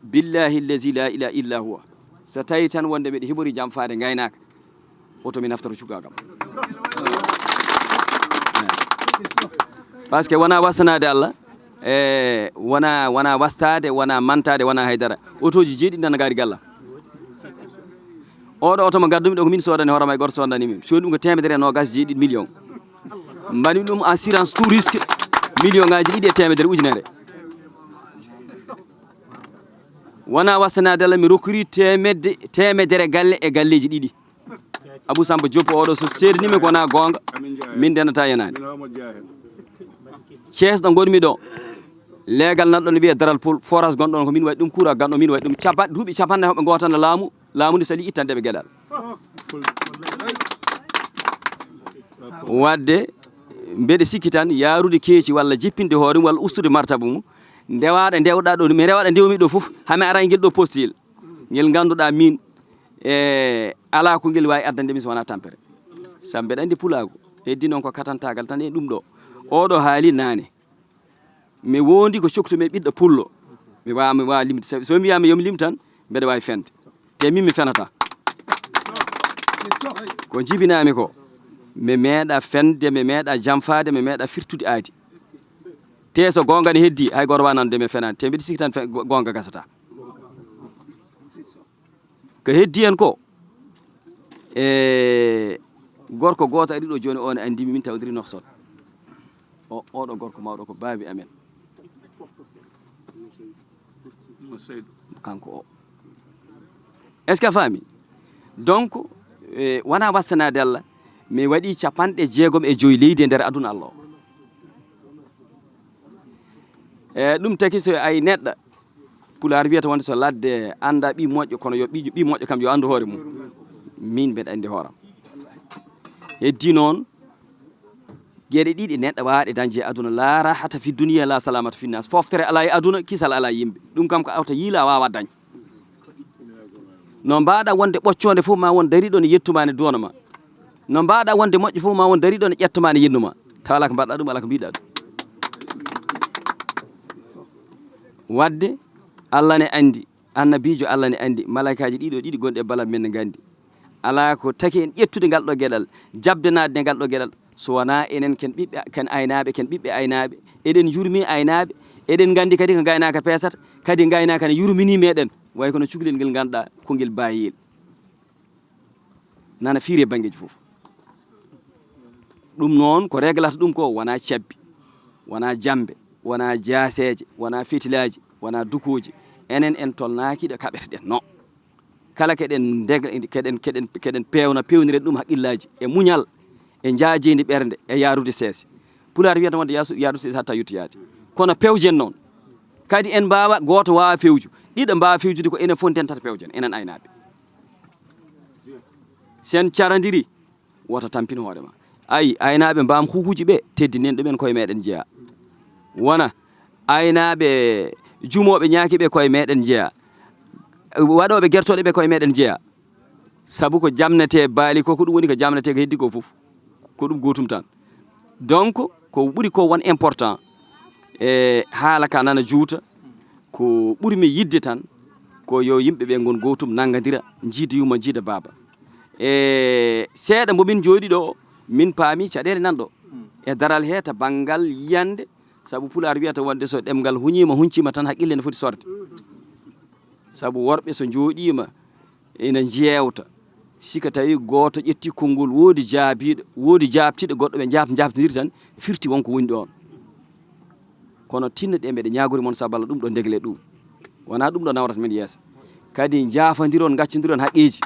billahi allazi la ilaha illa huwa, so tawi tan wonde mbiɗa hiɓori jam faade ngaynaaka, oto mi naftoro cukaagu am. Parce que wona wastanaade Allah, e wona, wona wastaade, wona mantaade, wona haydara. Otooji jeeɗiɗi nana ngaari galla. Oɗo oto mo ngaddumi ɗo ko min soodani hoore am, hay gooto soodani min. Soodi ɗum ko teemedere e noogaas e jeeɗiɗi million. Mbaɗmi ɗum assurance tout risque million ngaaji ɗiɗi e teemedere ujunere. Wona wastanaade Allah, mi rokkiri teemedde, teemedere galle e galleeji ɗiɗi. Abou Samba Diop oɗo so seedanii mi ko wona goonga, min ndenata yenaani. Thiès ɗo ngonmi ɗo, leegal nan ɗon wiye Daral Pol, forage gonɗon ko min waɗi ɗum, courant ganɗo min waɗi ɗum. Capa-, duuɓi capanɗe hoɓe ngootana laamu, laamu ndu sali ittande ɓe geɗal. Wadde mbeɗa sikki tan yaarude keeci walla jippinde hoore mum walla ustude martaba mum, ndewaɗo ndewɗa ɗo, mi rewaɗo ndewmi ɗo fof, hami ara e ngel ɗo postel, ngel ngannduɗaa min, e, alaa ko ngel waawi addande min so wonaa tampere. Sabu mbeɗa anndi pulaagu, heddi noon ko katantagal tan e ɗum ɗo. Oɗo haali naane. Mi wondi ko coktu mi ɓiɗɗo pullo. Mi waawa, mi waawa limde. So, so mi wiyaama yo mi lim tan, mbeɗa waawi fende. Te min mi fenata. Ko jibinaami ko, mi meeɗa fende, mi meeɗa jamfaade, mi meeɗa firtude aadi. Te so goonga ne heddi, hay gooto waawaa nande mi fenaani. Te mbiɗa sikki tan fe-, go-, goonga gasata. Ko heddi hen ko, e, gorko gooto ari ɗo jooni, o ne anndi mi, min tawdiri Nouakchott. O, oɗo gorko mawɗo ko baabi amen. Kanko o. Est-ce que a faami? Donc, e, wona wastanaade Allah, mi waɗi capanɗe jeegom e joyi leydi e nder aduna Allah o. E, ɗum taki so ay neɗɗo, Pulaar wiyata wonde so ladde annda ɓii moƴƴo, kono yo ɓii, ɓii moƴƴo kam yo anndu hoore mum. Min mbeɗa anndi hooram. Heddi noon, geɗe ɗiɗi neɗɗo waawaɗe dañde e aduna, la rahata fi dunia, la salamata fi nas. Foftere alaa e aduna, kisal alaa e yimɓe. Ɗum kam ko awta yiila waawa dañ. No mbaɗa wonde ɓoccoonde fof ma won dariɗo ne yettuma ne duwano ma. No mbaɗa wonde moƴƴo fof ma won dariɗo ne ƴettuma ne yennuma. Tawa alaa ko mbaɗɗa ɗum, alaa ko mbiɗa ɗum. Wadde Allah ne anndi, annabiijo Allah ne anndi, malaykaaji ɗiɗo ɗiɗi gonɗi e bala men ne nganndi. Alaa ko taki en ƴettude ngal ɗo geɗal, jaɓde naatde ngal ɗo geɗal, so wonaa enen ken ɓiɓɓe, ken aynaaɓe, ken ɓiɓɓe aynaaɓe, eɗen njurmi aynaaɓe, eɗen nganndi kadi ko ngaynaaka peesata, kadi ngaynaaka ne yurmini meɗen, way kono cukalel ngel ngannduɗaa ko ngel baayel. Nana fiiri e banngeeji fof. Ɗum noon ko reglata ɗum ko wonaa cabbi, wonaa jambe, wonaa jaaseeje, wonaa fetilaaji, wonaa dukooji. Enen en tolnaaki ɗo kaɓeteɗen no. Kala keɗen ndeg-, keɗen, keɗen, keɗen peewna, peewniren ɗum haqqillaaji e muñal, e njaajeendi ɓernde, e yaarude seese. Pulaar wiyata wonde yaasu-, yaarude seese hatta yettoyaade. Kono pewjen noon. Kadi en mbaawa, gooto waawa fewju. Ɗiɗo mbaawa fewjude ko enen fof ndentata pewjen, enen aynaaɓe. Sen carandiri, woto tampin hoore ma. Ayi, aynaaɓe mbaam huhuji ɓe, teddinen ɗumen koye meɗen jeyaa. Wona aynaaɓe jumooɓe ñaaki ɓe koye meɗen jeyaa. Waɗooɓe gertooɗe ɓe koye meɗen jeyaa. Sabu ko jamnete baali ko, ko ɗum woni ko jamnete ko heddi ko fof. Ko ɗum gootum tan. Donc, ko ɓuri ko won important, e haala ka nana juuta, ko ɓurmi yidde tan, ko yo yimɓe ɓe ngon gootum, nanngandira, njiida yumma, njiida baaba. E seeɗa mbo min njooɗi ɗo, min paami caɗeele nan ɗo e daral he ta banngal yiyannde, sabu Pulaar wiyata wonde so ɗemngal huñiima, huñciima tan, haqqille ne foti sorde. Sabu worɓe so njooɗiima ina njeewta, si ko tawi gooto ƴetti konngol, woodi jaabiiɗo, woodi jaabtiiɗo, goɗɗo ɓe njaab-, njaabtondiri tan, firti won ko woni ɗoon. Kono tinno ɗe, mbeɗe ñaagori mon sabu Allah, ɗum ɗo ndegle ɗum. Wonaa ɗum ɗo nawrata min yeeso. Kadi njaafondiron, ngaccondiron haqqeeji.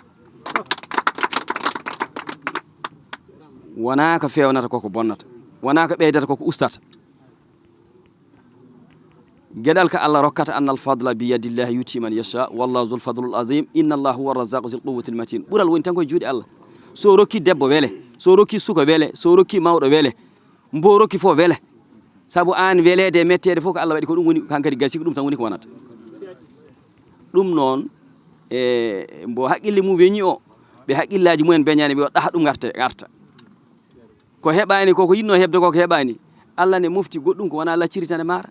Wonaa ko feewnata, koko bonnata. Wonaa ko ɓeydata, koko ustata. Geɗal ko Allah rokkata, "Anna al-fadla bi yadillahi yuti man yasha, wallahu zul fadlul azim, inna Allah huwa razaqu zul quwwatil matin." Ɓural woni tan koye juuɗe Allah. So rokki debbo wele, so rokki suka wele, so rokki mawɗo wele, mbo rokki fof wele. Sabu aan weleede e metteede fof ko Allah waɗi, ko ɗum woni, hankadi gasi ko ɗum tan woni ko wonata. Ɗum noon, e mbo haqqille mum weñi o, ɓe haqqillaaji mumen beñaani, ɓe o ɗaha ɗum ngarta, ngarta. Ko heɓaani ko, ko yiɗnoo heɓde ko, ko heɓaani. Allah ne mofti goɗɗum ko wonaa lacciri tan e maara.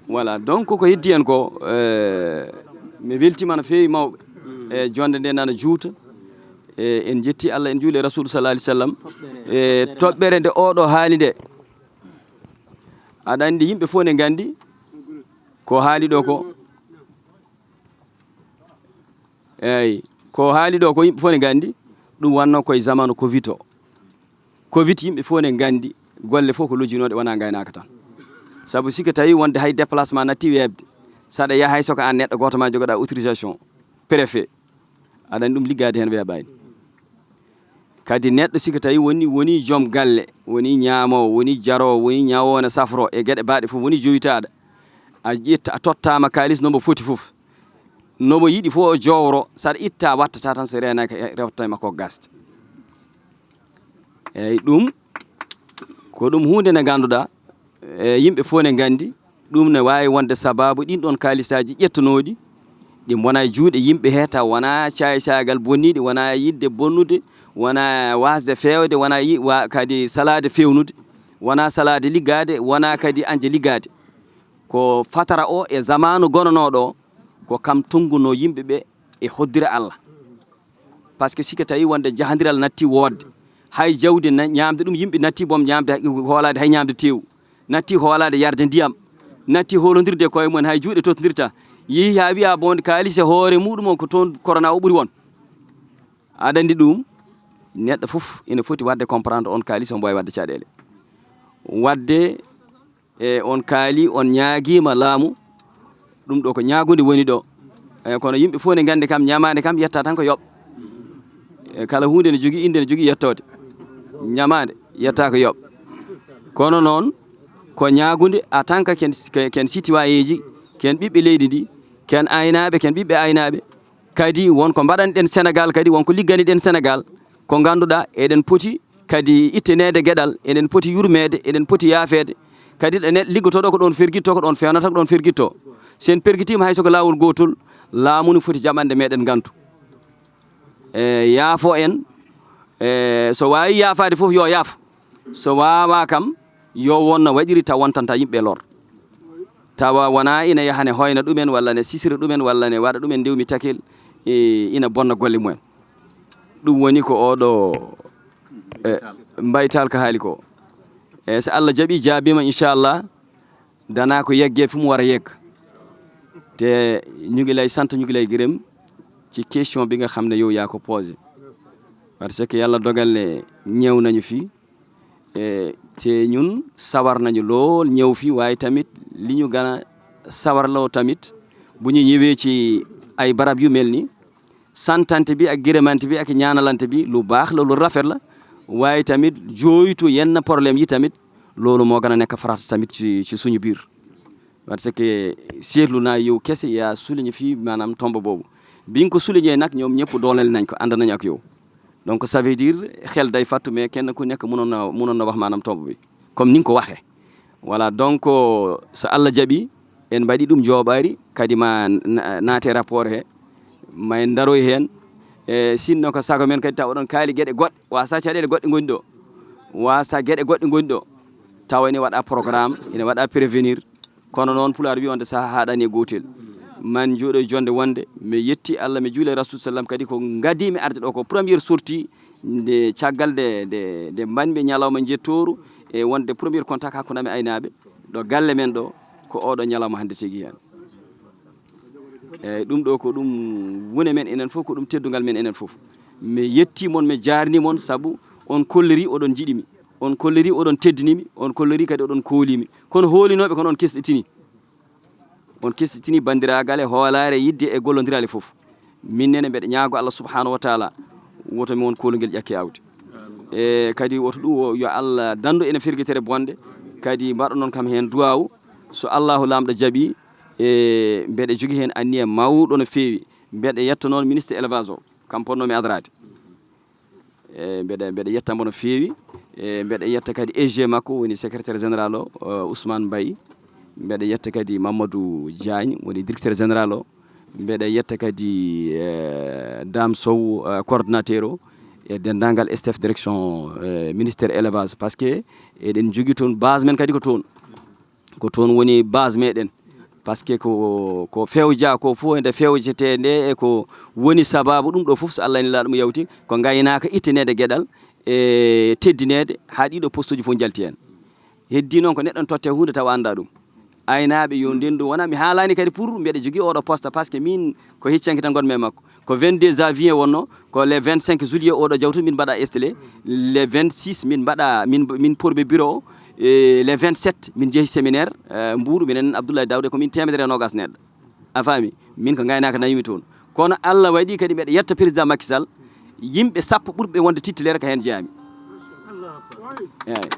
Voilà, donc ko heddi en ko, eh, mi weltiima no feewi mawɓe. E jonde nde nana juuta. E en njetti Allah, en juuli e Rasul sallallahu alaihi wasallam. E toɓɓere nde oɗo haali nde. Aɗa anndi yimɓe fof ne nganndi ko haali ɗo ko. Eeyi, ko haali ɗo ko yimɓe fof ne nganndi, ɗum wannoo koye zamanu Covid o. Covid yimɓe fof ne nganndi, golle fof ko lojjinooɗe, wonaa ngaynaaka tan. Sabu si ko tawi wonde hay déplacement natti weeɓde, saɗa yaha hay so ko aan neɗɗo gooto ma jogoɗaa autorisation, préfet, aɗa anndi ɗum liggaade heen weeɓaani. Kadi neɗɗo si ko tawi woni, woni joom galle, woni ñaamoowo, woni jaroowo, woni ñawoowo ne safroo e geɗe baaɗe fof, woni jowitaaɗo, a ƴetta, a tottaama kaalis no mbo foti fof. No mbo yiɗi fof o jowro, saɗa itta wattata tan so reenaaki rewtata e makko ko gasde. Eeyi, ɗum ko ɗum huunde nde ngannduɗaa, e yimɓe fof ne nganndi, ɗum ne waawi wonde sabaabu ɗin ɗoon kaalisaaji ƴettanooɗi, ɗi mbona e juuɗe yimɓe he, taw wonaa caay-caagal bonniiɗi, wonaa yiɗde bonnude, wonaa waasde feewde, wonaa yi-, wa-, kadi salaade feewnude, wonaa salaade liggaade, wonaa kadi añde liggaade. Ko fatara o e zamaanu gonanooɗo o, ko kam tunngunoo yimɓe ɓe e hoddira Allah. Par ce que si ko tawi wonde jahandiral natti woodde, hay jawdi na-, ñaamde ɗum, yimɓe natti boom ñaamde, hoolaade hay ñaamde teewu, natti hoolaade yarde ndiyam, natti hoolondirde e koye mumen, hay juuɗe tottondirta, yehi haa wiya boom kaalis e hoore muɗum o ko toon corona o ɓuri won. Aɗa anndi ɗum, neɗɗo fof ina foti waɗde comprendre on kaalis o mbo wawi waɗde caɗeele. Waɗde e on kaali, on ñaagiima laamu, ɗum ɗo ko ñaagunde woni ɗo. E, kono yimɓe fof ne nganndi kam, ñamaande kam yetta tan ko yoɓ. E, kala huunde ne jogii innde, ne jogii yettoode. Ñamaande yetta ko yoɓ. Kono noon, ko ñaagunde en tant que ken, ken, ken citoyen ji, ken ɓiɓɓe leydi ndi, ken aynaaɓe, ken ɓiɓɓe aynaaɓe. Kadi won ko mbaɗanɗen Senegaal, kadi won ko ligganiɗen Senegaal, ko ngannduɗaa eɗen poti kadi itteneede geɗal, eɗen poti yurmeede, eɗen poti yaafeede. Kadi ɗo neɗɗo liggotooɗo ko ɗoon fergitto, ko ɗoon feewnata, ko ɗoon fergitto. So en pergitiima hay so ko laawol gootol, laamu no foti jaɓande meɗen ngantu. E, yaafo en, e, so waawi yaafaade fof yo yaafo. So waawaa kam, yo won no waɗiri taw wontanta yimɓe lor. Tawa wonaa ina yaha ne hoyna ɗumen, walla ne sisira ɗumen, walla ne waɗa ɗumen ndewmi takel, e, ina bonna golle mumen. Ɗum woni ko oɗo, e, mbaytal ko haali ko. E, so Allah jaɓi, jaabiima, inchallah, dana ko yegge fu mu war a yegg. Te ñu ngi lay sant, ñu ngi lay gërëm ci question bi nga xam ne yow yaa ko posé. Parce que Yàlla dogal ne ñëw nañu fi, e, te ñun sawar nañu lool ñëw fi, waaye tamit li ñu gën a sawarloo tamit bu ñu ñëwee ci ay barab yu mel ni, santante bi ak gërëmante bi ak ñaanalante bi lu baax la, lu rafet la, waaye tamit jooytu yenn problème yi tamit, loolu moo gën a nekk farata tamit ci, ci suñu biir. Parce que seetlu naa yow kese yaa souligné fii maanaam tomb boobu. Bi nga ko souligné nag, ñoom ñëpp dooleel nañ ko, ànd nañ ak yow. Donc ça veut dire xel day fàttu, mais kenn ku nekk mënoon na, mënoon na wax maanaam tomb bi comme ni nga ko waxee. Voilà, donc so Allah jaɓi, en mbaɗi ɗum jooɓaari, kadi ma na-, naate rapport he, ma en ndaroy heen. E sinno ko sago men kadi taw oɗon kaali geɗe goɗɗe, wasa caɗeele goɗɗe ngoni ɗo, wasa geɗe goɗɗe ngoni ɗo, tawa ene waɗa programme, ene waɗa prévenir. Kono noon, Pulaar wi, on de saha haaɗani e gootel. Man jooɗo e jonde wonde mi yetti Allah, mi juule Rasul sallam, kadi ko ngadimi arde ɗo ko première sortie nde caggal nde nde nde mbaɗmi ñalawma njettooru e wonde premier contact hakkunde amen aynaaɓe ɗo galle men ɗo, ko oɗo ñalawma hannde tigi heen. Eyyi, ɗum ɗo ko ɗum wune men enen fof, ko ɗum teddungal men enen fof. Mi yetti mon, mi jaarni mon sabu on kolliri oɗon njiɗimi, on kolliri oɗon teddinimi, on kolliri kadi oɗon koolimi. Kono hoolinooɓe kon on kesɗitini. On kesɗitini banndiraagal e hoolaare, yidde e gollondiral e fof. Min nene mbeɗa ñaago Allah subhanahu wa taala woto mi won koolugel ƴakke awdi. E kadi woto ɗum o yo Allah dandu ene firgitere bonde, kadi mbaɗa noon kam heen duwaawu. So Allahu laamɗo jaɓi, e mbeɗa jogi heen anniya mawɗo no feewi. Mbeɗa yetta noon ministre élevage o, kam potnomi adraade. E mbeɗa mbeɗa yetta mbo no feewi. E mbeɗa yetta kadi E G makko woni secrétaire général o, o Ousmane Mbaye. Mbeɗa yetta kadi Mamadou Diagne woni directeur général o. Mbeɗa yetta kadi e Dame Sow, e coordonnateur o, e denndaangal staff direction, e ministère élevage, parce que eɗen jogii toon base men kadi ko toon. Ko toon woni base meɗen, parce que ko ko fewja ko fof nde fewjetee nde e ko woni sababu ɗum ɗo fof, so Allah ene laaɗo mo yawti ko ngaynaaka itteneede geɗal e teddineede haa ɗiɗo postuji fof njalti heen. Heddi noon ko neɗɗo ne totte huunde tawa annda ɗum. Aynaaɓe yo ndendu wona mi haalani kadi pour mbeɗa jogii oɗo poste, parce que min ko heccanki tan ngonmi e makko. Ko vingt-deux janvier wonno, ko le vingt-cinq juillet oɗo jawtu min mbaɗa installé. Le vingt-six min mbaɗa min min porɓe bureau o. E le vingt-sept min jeehi séminaire, e Mbour, minen Abdoulaye Daouda ko min temedere e nogas neɗɗo. A faami? Min ko ngaynaaka nawimi toon. Kono Allah waɗi kadi mbeɗa yetta président Macky Sall, yimɓe sappo ɓurɓe wonde titulaire ko heen jeyaami. Eyyi.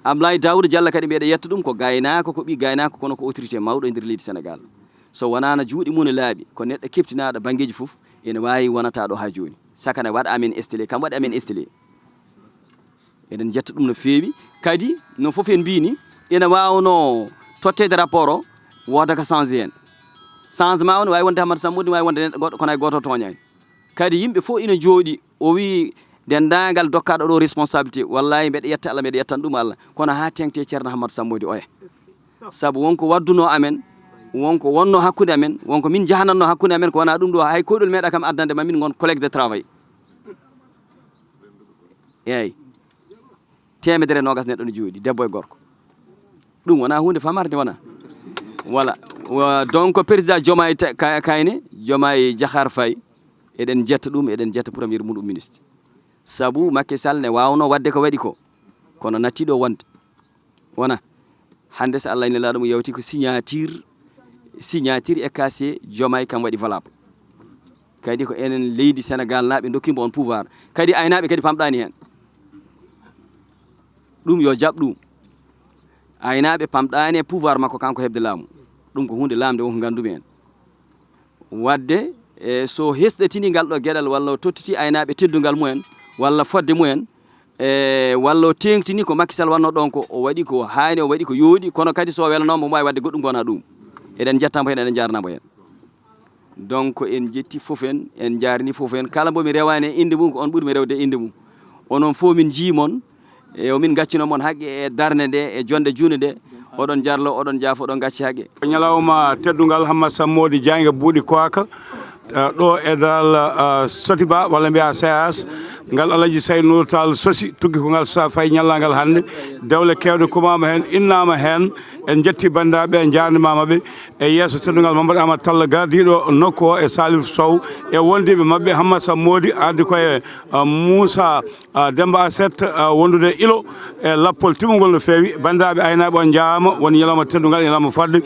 Ablaye Daouda Diallo kadi mbeɗa yetta ɗum, ko gaynaako, ko ɓi gaynaako, kono ko autorité mawɗo e nder leydi Sénégal. So wonaano juuɗe mum no laaɓi, ko neɗɗo keptinaaɗo banngeeji fof, ene waawi wonata ɗo haa jooni. Sakana waɗa amen installé, kam waɗa amen installé. Eɗen njetta ɗum no feewi. Kadi no fof en mbini, ene waawno totteede rapport o, wooda ko changé heen. Changement o no waawi wonde Hammata Sammodi, ne waawi wonde neɗɗo goɗɗo, kono hay gooto tooñaani. Kadi yimɓe fof ina njooɗi, o wi denndaangal dokkaaɗo ɗo responsabilité, wallahi mbeɗa yetta Allah, mbeɗa yettan ɗum Allah, kono haa teŋti e Ceerno Hammata Sammodi oya. Sabu wonko waddunoo amen, wonko wonnoo hakkunde amen, wonko min njahanatnoo hakkunde amen, ko wonaa ɗum ɗo, hay koyɗol meeɗa kam addande ma min ngon collègue de travail. Eyyi. Temedere e nogas neɗɗo no jooɗi, debbo e gorko. Ɗum wonaa huunde famarde, wonaa? Voilà. Wa- donc président Diomaye Ta- Ka- Kayne, Diomaye Diakhar Faye, eɗen njetta ɗum, eɗen njetta premier mum ɗum ministre. Sabu Macky Sall ne waawno waɗde ko waɗi ko, kono nattiɗo wonde. Wona hannde, so Allah ene laaɗo mo yawti ko signature, signature e casier Diomaye kam waɗi valable. Kadi ko enen leydi Sénégal naaɓe ndokkimbo on pouvoir. Kadi aynaaɓe kadi pamɗaani heen. Ɗum yo jaɓ ɗum. Aynaaɓe pamɗaani e pouvoir makko kanko heɓde laamu. Ɗum ko huunde laamde wonko nganndumi en. Waɗde e so hesɗitini ngal ɗo geɗal walla o tottiti aynaaɓe teddungal mumen walla fodde mumen, e walla o teeŋtini ko Macky Sall wannoo ɗon ko o waɗi ko haani, o waɗi ko yooɗi, kono kadi so o welanaama omo waawi waɗde goɗɗum ko wonaa ɗum. Eɗen njettaamo heen, eɗen njaarnaamo heen. Donc en njetti fof en, en njaarni fof en. Kala mbo mi rewaani e innde mum ko on ɓuri mi rewde e innde mum. Onon fof min njii mon, e o min ngaccino mon haqqe e darnde nde e jonde juunde nde. Oɗon jarlo, oɗon jaafo, oɗon ngacci haqqe. Ko ñalawma teddungal Hammata Sammodi Diagne Buuɗi Koaka, eh, ɗo e daral, eh, Sotiba walla mbiya C A S, ngal Alaji Sayd Nour Tall sosi, tuggi ko ngal so fayi ñallal ngal hannde. Dewle keewɗe kumaama heen, innaama heen. En njetti banndiraaɓe, en njaarnimaama ɓe e yeeso teddungal Mamadou Amadou Tall gardiiɗo nokku o e Salif Sow e wondiiɓe maɓɓe. Hammata Sammodi ardi ko e, eh, Moussa, eh, Demba Aset, eh, wondude ilo e lappol timmungol no feewi. Banndiraaɓe aynaaɓe, on njaaraama, woni ñalawma teddungal, ñalawma fodde.